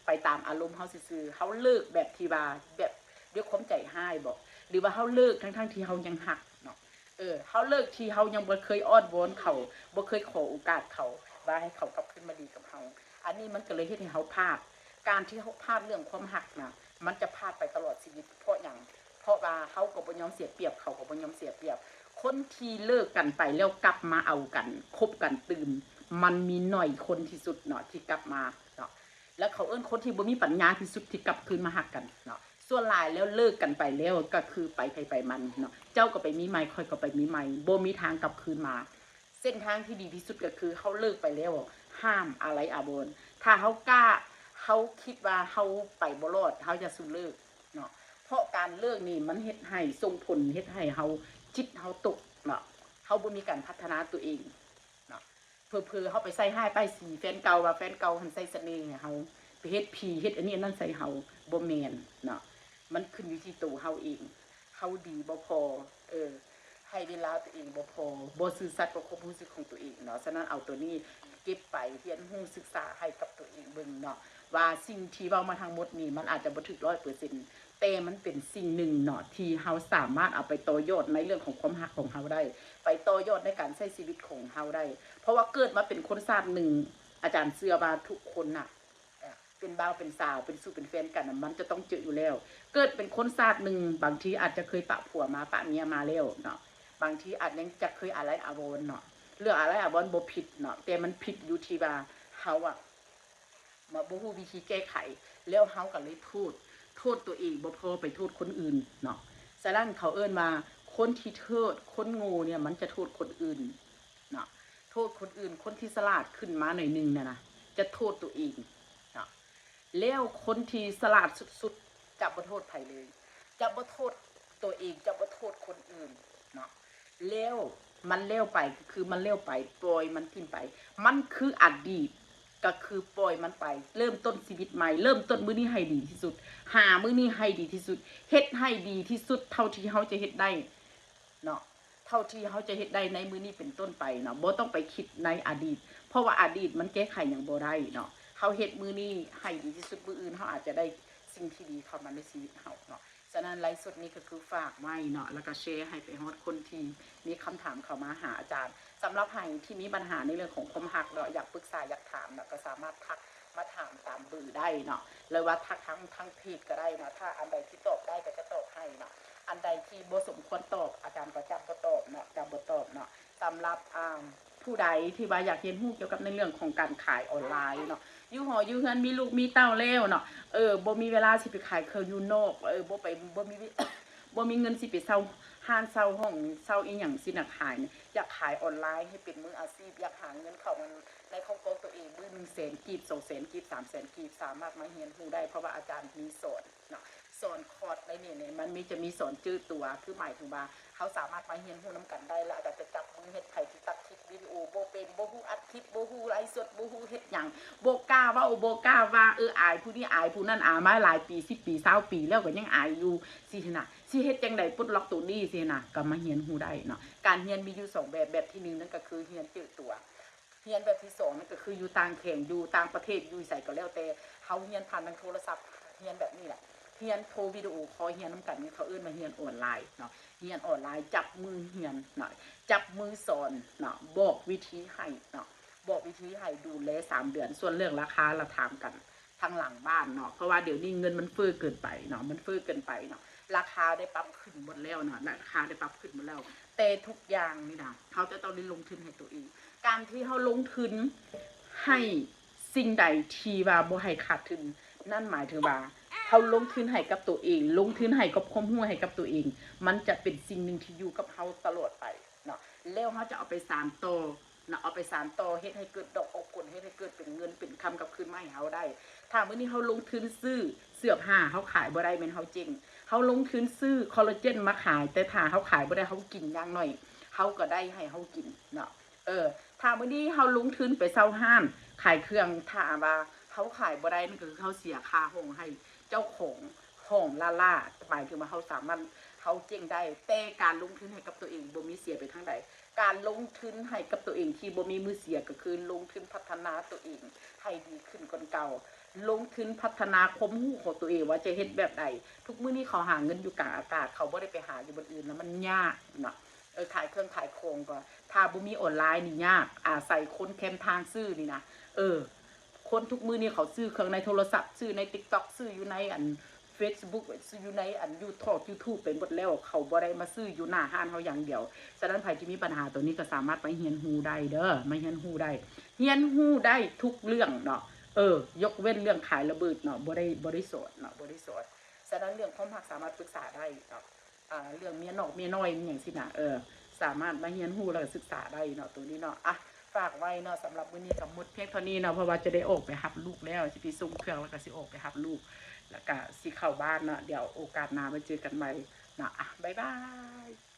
ໄປຕາມອາລົມເຮົາຊື່ໆ. ເຮົາເລີກແບບທີ່ວ່າ, ແບບດ້ວຍຄວາມໃຈຮ້າຍບໍ ຫຼືວ່າເຮົາເລີກທັງໆທີ່ເຮົາຍັງຮັກເນາະ. ເອີ, ເຮົາເລີກທີ່ເຮົາຍັງບໍ່ເຄີຍອ້ອນວອນເຂົາ, ບໍ່ເຄີຍຂໍໂອກາດເຂົາ ວ່າໃຫ້ເຂົາກັບຄືນມາດີກັບເຮົາ. ອັນນີ້ມັນກໍເລີຍເຮັດໃຫ້ເຮົາພາດ. ການທີ່ເຮົາພາດເລື່ອງຄວາມຮັກນະ, ມັນຈະພາດໄປຕະຫຼອດຊີວິດ. ເພາະຫຍັງ? ເພາະວ່າເຮົາກໍບໍ່ຍອມເສຍປຽບ, ເຂົາກໍບໍ່ຍອມເສຍປຽບ. ຄົນທີ່ເລີກກັນໄປແລ້ວກັບມາເອົາກັນ, ຄົບກັນຕື່ມ, ມັນມີໜ້ອຍຄົນທີ່ສຸດເນາະ ທີ່ກັບມາເນາະ. ແລ້ວເຂົາເອີ້ນຄົນທີ່ບໍ່ມີປັນຍາທີ່ສຸດທີ່ກັບຄືນມາຮັກກັນເນາະ. ສ່ວນຫຼາຍແລ້ວເລີກກັນໄປແລ້ວກໍຄືໄປໃຜໄປມັນເນາະ, ເຈົ້າກໍໄປມີໃໝ່, ຂ້ອຍກໍໄປມີໃໝ່, ບໍ່ມີທາງກັບຄືນມາ. ເສັ້ນທາງທີ່ດີທີ່ສຸດກໍຄືເຮົາເລີກໄປແລ້ວ ຫ້າມອາໄລອາວອນ. ຖ້າເຮົາກ້າ, ເຮົາຄິດວ່າເຮົາໄປບໍ່ລອດ, ເຮົາຢ່າສູ່ເລີກເນາະ, ເພາະການເລີກນີ້ມັນເຮັດໃຫ້, ສົ່ງຜົນເຮັດໃຫ້ເຮົາ, ຈິດເຮົາຕົກເນາະ, ເຮົາບໍ່ມີການພັດທະນາຕົວເອງເນາະ. ເຜີໆເຮົາໄປໃສ່ຮ້າຍປ້າຍສີແຟນເກົ່າ ວ່າແຟນເກົ່າຫັ້ນໃສ່ສະເໜ່ໃຫ້ເຮົາ, ໄປເຮັດຜີເຮັດອັນນີ້ອັນນັ້ນໃສ່ເຮົາ, ບໍ່ແມ່ນເນາະ. ມັນຂຶ້ນຢູ່ທີ່ໂຕເຮົາເອງ, ເຮົາດີບໍ່ພໍ, ເອີ, ໃຫ້ເວລາຕົວເອງບໍ່ພໍ, ບໍ່ຊື່ສັດກັບຄວາມຮູ້ສຶກຂອງຕົວເອງເນາະ. ສະນັ້ນເອົາຕົວນີ້ເກັບໄປຮຽນຮູ້ສຶກສາໃຫ້ກັບຕົວເອງເບິ່ງເນາະ ວ່າສິ່ງທີ່ເວົ້າມາທັງໝົດນີ້ ມັນອາດຈະບໍ່ຖືກຮ້ອຍເປີເຊັນ ແຕ່ມັນເປັນສິ່ງໜຶ່ງເນາະ ທີ່ເຮົາສາມາດເອົາໄປຕໍ່ຍອດໃນເລື່ອງຂອງຄວາມຮັກຂອງເຮົາໄດ້, ໄປຕໍ່ຍອດໃນການໃຊ້ຊີວິດຂອງເຮົາໄດ້. ເພາະວ່າເກີດມາເປັນຄົນຊາດໜຶ່ງ, ອາຈານເຊື່ອວ່າທຸກຄົນນະ ເປັນບ່າວເປັນສາວ ເປັນຊູ່ເປັນແຟນກັນນະ ມັນຈະຕ້ອງເຈີຢູ່ແລ້ວ. ເກີດເປັນຄົນຊາດໜຶ່ງ ບາງທີອາດຈະເຄີຍປະຜົວມາ ປະເມຍມາແລ້ວເນາະ, ບາງທີອາດຍັງຈະເຄີຍອາໄລອາວອນເນາະ. ເລື່ອງອາໄລອາວອນບໍ່ຜິດເນາະ, ແຕ່ມັນຜິດຢູ່ທີ່ວ່າເຮົາອະ ມາບໍ່ຮູ້ວິທີແກ້ໄຂ ແລ້ວເຮົາກໍເລີຍໂທດ, ໂທດຕົວເອງບໍ່ພໍໄປໂທດຄົນອື່ນເນາະ. ສະນັ້ນເຂົາເອີ້ນວ່າ ຄົນທີ່ໂທດຄົນໂງ່ເນຍ ມັນຈະໂທດຄົນອື່ນເນາະ, ໂທດຄົນອື່ນ. ຄົນທີ່ສະຫຼາດຂຶ້ນມາໜ້ອຍໜຶ່ງນະນະ ຈະໂທດຕົວເອງເນາະ, ແລ້ວຄົນທີ່ສະຫຼາດສຸດໆ ຈະບໍ່ໂທດໃຜເລີຍ, ຈະບໍ່ໂທດຕົວເອງ, ຈະບໍ່ໂທດຄົນອື່ນເນາະ. ແລ້ວມັນແລ້ວໄປກໍຄືມັນແລ້ວໄປ, ປ່ອຍມັນຖິ້ມໄປ. ມັນຄືອະດີດ ກໍຄືປ່ອຍມັນໄປ, ເລີ່ມຕົ້ນຊີວິດໃໝ່, ເລີ່ມຕົ້ນມື້ນີ້ໃຫ້ດີທີ່ສຸດ, ຫາມື້ນີ້ໃຫ້ດີທີ່ສຸດ, ເຮັດໃຫ້ດີທີ່ສຸດເທົ່າທີ່ເຮົາຈະເຮັດໄດ້ເນາະ, ເທົ່າທີ່ເຮົາຈະເຮັດໄດ້ໃນມື້ນີ້ເປັນຕົ້ນໄປເນາະ. ບໍ່ຕ້ອງໄປຄິດໃນອະດີດ ເພາະວ່າອະດີດມັນແກ້ໄຂຫຍັງບໍ່ໄດ້ເນາະ. ເຮົາເຮັດມື້ນີ້ໃຫ້ດີທີ່ສຸດ, ມື້ອື່ນເຮົາອາດຈະໄດ້ສິ່ງທີ່ດີເຂົ້າມາໃນຊີວິດເຮົາເນາະ. ສະນັ້ນໄລຟ໌ສົດນີ້ກໍຄືຝາກໄວ້ເນາະ ແລ້ວກໍແຊໃຫ້ໄປຮອດຄົນທີ່ມີຄຳຖາມເຂົ້າມາຫາອາຈານ. ສຳລັບໃຜທີ່ມີບັນຫາໃນເລື່ອງຂອງຄວາມຮັກເນາະ ຢາກປຶກສາ ຢາກຖາມເນາະ ກໍສາມາດທັກມາຖາມຕາມເບີໄດ້ເນາະ ຫຼືວ່າທັກທາງ ທາງເພຈກໍໄດ້ເນາະ. ຖ້າອັນໃດທີ່ຕອບໄດ້ກໍຈະຕອບໃຫ້ເນາະ, ອັນໃດທີ່ບໍ່ສົມຄວນຕອບ ອາຈານກໍຈະບໍ່ຕອບເນາະ, ຈະບໍ່ຕອບເນາະ. ສຳລັບ ອ່າ ຜູ້ໃດທີ່ວ່າຢາກຮຽນຮູ້ກ່ຽວກັບໃນເລື່ອງຂອງການຂາຍອອນລາຍເນາະ, ຢູ່ຫໍຢູ່ເຮືອນ ມີລູກມີເຕົ້າແລ້ວເນາະ, ເອີ ບໍ່ມີເວລາຊິໄປຂາຍເຄື່ອງຢູ່ນອກ, ເອີ ບໍ່ໄປ ບໍ່ມີ ບໍ່ມີເງິນຊິໄປເຊົ່າຮ້ານ ເຊົ່າຫ້ອງ ເຊົ່າອີ່ຫຍັງຊິນະ ຂາຍ ຢາກຂາຍອອນລາຍໃຫ້ເປັນມືອາຊີບ, ຢາກຫາເງິນເຂົ້າມາໃນຄອບຄົວຕົວເອງ ມື້ໜຶ່ງແສນກີບ ສອງແສນກີບ ສາມແສນກີບ ສາມາດມາຮຽນຮູ້ໄດ້ ເພາະວ່າອາຈານມີສອນເນາະ. ສອນຄອດໄດ້ນີ້ ມັນມີ ຈະມີສອນຈື່ຕົວ ຄືໝາຍເຖິງວ່າເຮົາສາມາດມາຮຽນຮູ້ນຳກັນໄດ້ ແລ້ວອາຈານຈະຈັບມືເຮັດ. ໃຜທີ່ຕັດຄລິບວິດີໂອບໍ່ເປັນ ບໍ່ຮູ້ອັດຄລິບ ບໍ່ຮູ້ໄລຟ໌ສົດ ບໍ່ຮູ້ເຮັດຫຍັງ ບໍ່ກ້າເວົ້າ ບໍ່ກ້າວ່າ ເອີ ອາຍຜູ້ນີ້ອາຍຜູ້ນັ້ນ ອາຍມາຫຼາຍປີ ສິບປີ ຊາວປີແລ້ວກໍຍັງອາຍຢູ່ ຊີ້ນະ. ຊິເຮັດຈັ່ງໃດປົດລັອກໂຕນີ້ ຊີ້ນະ, ກໍມາຮຽນຮູ້ໄດ້ເນາະ. ການຮຽນມີຢູ່ສອງແບບ, ແບບທີໜຶ່ງນັ້ນກໍຄືຮຽນຈື່ຕົວ. ຮຽນແບບທີສອງນັ້ນກໍຄືຢູ່ຕ່າງແຂວງ ຢູ່ຕ່າງປະເທດ ຢູ່ໃສກໍແລ້ວແຕ່ ເຮົາຮຽນຜ່ານທາງໂທລະສັບ ຮຽນແບບນີ້ແຫຼະ, ຮຽນໂທ ວິດີໂອຄໍ ຮຽນນຳກັນ ເຂົາເອີ້ນວ່າຮຽນອອນລາຍເນາະ, ຮຽນອອນລາຍ ຈັບມືຮຽນເນາະ, ຈັບມືສອນເນາະ, ບອກວິທີໃຫ້ເນາະ, ບອກວິທີໃຫ້ ດູແລສາມເດືອນ. ສ່ວນເລື່ອງລາຄາລະຖາມກັນທາງຫຼັງບ້ານເນາະ, ເພາະວ່າດຽວນີ້ເງິນມັນເຟີ້ເກີນໄປເນາະ, ມັນເຟີ້ເກີນໄປເນາະ, ລາຄາໄດ້ປັບຂຶ້ນໝົດແລ້ວເນາະ, ລາຄາໄດ້ປັບຂຶ້ນໝົດແລ້ວ. ແຕ່ທຸກຢ່າງນີ້ນະ ເຮົາຈະຕ້ອງໄດ້ລົງທຶນໃຫ້ຕົວເອງ. ການທີ່ເຮົາລົງທຶນໃຫ້ສິ່ງໃດທີ່ວ່າບໍ່ໃຫ້ຂາດທຶນ, ນັ້ນໝາຍເຖິງວ່າເຮົາລົງທຶນໃຫ້ກັບຕົວເອງ, ລົງທຶນໃຫ້ກັບຄວາມຮູ້ໃຫ້ກັບຕົວເອງ, ມັນຈະເປັນສິ່ງໜຶ່ງທີ່ຢູ່ກັບເຮົາຕະຫຼອດໄປເນາະ, ແລ້ວເຮົາຈະເອົາໄປສານຕໍ່ເນາະ, ເອົາໄປສານຕໍ່ ເຮັດໃຫ້ເກີດດອກອອກຜົນ, ເຮັດໃຫ້ເກີດເປັນເງິນເປັນຄຳກັບຄືນມາໃຫ້ເຮົາໄດ້. ຖ້າມື້ນີ້ເຮົາລົງທຶນຊື້ເສື້ອຜ້າ ເຮົາຂາຍບໍ່ໄດ້ ແມ່ນເຮົາເຈັງ. ເຮົາລົງທຶນຊື້ຄໍລາເຈນມາຂາຍ ແຕ່ຖ້າເຮົາຂາຍບໍ່ໄດ້ ເຮົາກິນຢ່າງໜ້ອຍ ເຮົາກໍໄດ້ໃຫ້ເຮົາກິນເນາະ. ເອີ ຖ້າມື້ນີ້ເຮົາລົງທຶນໄປເຊົ່າຮ້ານຂາຍເຄື່ອງ ຖ້າວ່າເຮົາຂາຍບໍ່ໄດ້ ນັ້ນກໍຄືເຮົາເສຍຄ່າຫ້ອງໃຫ້ເຈົ້າຂອງຫ້ອງລ້າໆ, ໝາຍເຖິງວ່າເຮົາສາມາດ ເຮົາເຈັງໄດ້. ແຕ່ການລົງທຶນໃຫ້ກັບຕົວເອງບໍ່ມີເສຍໄປທາງໃດ. ການລົງທຶນໃຫ້ກັບຕົວເອງທີ່ບໍ່ມີມື້ເສຍ ກໍຄືລົງທຶນພັດທະນາຕົວເອງໃຫ້ດີຂຶ້ນກວ່າເກົ່າ, ລົງທຶນພັດທະນາຄວາມຮູ້ຂອງຕົວເອງວ່າຈະເຮັດແບບໃດ. ທຸກມື້ນີ້ເຂົາຫາເງິນຢູ່ກາງອາກາດ, ເຂົາບໍ່ໄດ້ໄປຫາຢູ່ບ່ອນອື່ນ ແລ້ວມັນຍາກເນາະ. ເອີ ຂາຍເຄື່ອງຂາຍຂອງກໍ ຖ້າບໍ່ມີອອນລາຍນີ້ຍາກ, ອາໄສຄົນແຄມທາງຊື້ນີ້ນະ. ເອີ ຄົນທຸກມື້ນີ້ເຂົາຊື້ເຄື່ອງໃນໂທລະສັບ, ຊື້ໃນຕິກຕັອກ, ຊື້ຢູ່ໃນອັນເຟສບຸກ, ຊື້ຢູ່ໃນອັນຢູທູບ ຢູທູບໄປໝົດແລ້ວ, ເຂົາບໍ່ໄດ້ມາຊື້ຢູ່ໜ້າຮ້ານເຮົາຢ່າງດຽວ. ສະນັ້ນໃຜທີ່ມີບັນຫາໂຕນີ້ກໍສາມາດມາຮຽນຮູ້ໄດ້ເດີ, ມາຮຽນຮູ້ໄດ້, ຮຽນຮູ້ໄດ້ທຸກເລື່ອງເນາະ. ເອີ ຍົກເວັ້ນເລື່ອງຂາຍລະເບີດເນາະ, ບໍ່ໄດ້ ບໍ່ໄດ້ສອນເນາະ, ບໍ່ໄດ້ສອນ. ສະນັ້ນເລື່ອງຄວາມຮັກສາມາດປຶກສາໄດ້ເນາະ. ອ່າ ເລື່ອງເມຍນອກເມຍນ້ອຍຫຍັງຊີ້ນະ, ເອີ ສາມາດມາຮຽນຮູ້ ແລ້ວກໍສຶກສາໄດ້ເນາະ ໂຕນີ້ເນາະ. ອ່ະ ຝາກໄວ້ເນາະ, ສຳລັບມື້ນີ້ກໍໝົດພຽງເທົ່ານີ້ເນາະ, ເພາະວ່າຈະໄດ້ອອກໄປຮັບລູກແລ້ວ, ຊິໄປສົ່ງເຄື່ອງ ແລ້ວກໍຊິອອກໄປຮັບລູກ, ແລ້ວກໍຊິເຂົ້າບ້ານເນາະ. ດຽວໂອກາດໜ້າມາເຈີກັນໃໝ່ເນາະ. ອ່ະ ບາຍບາຍ.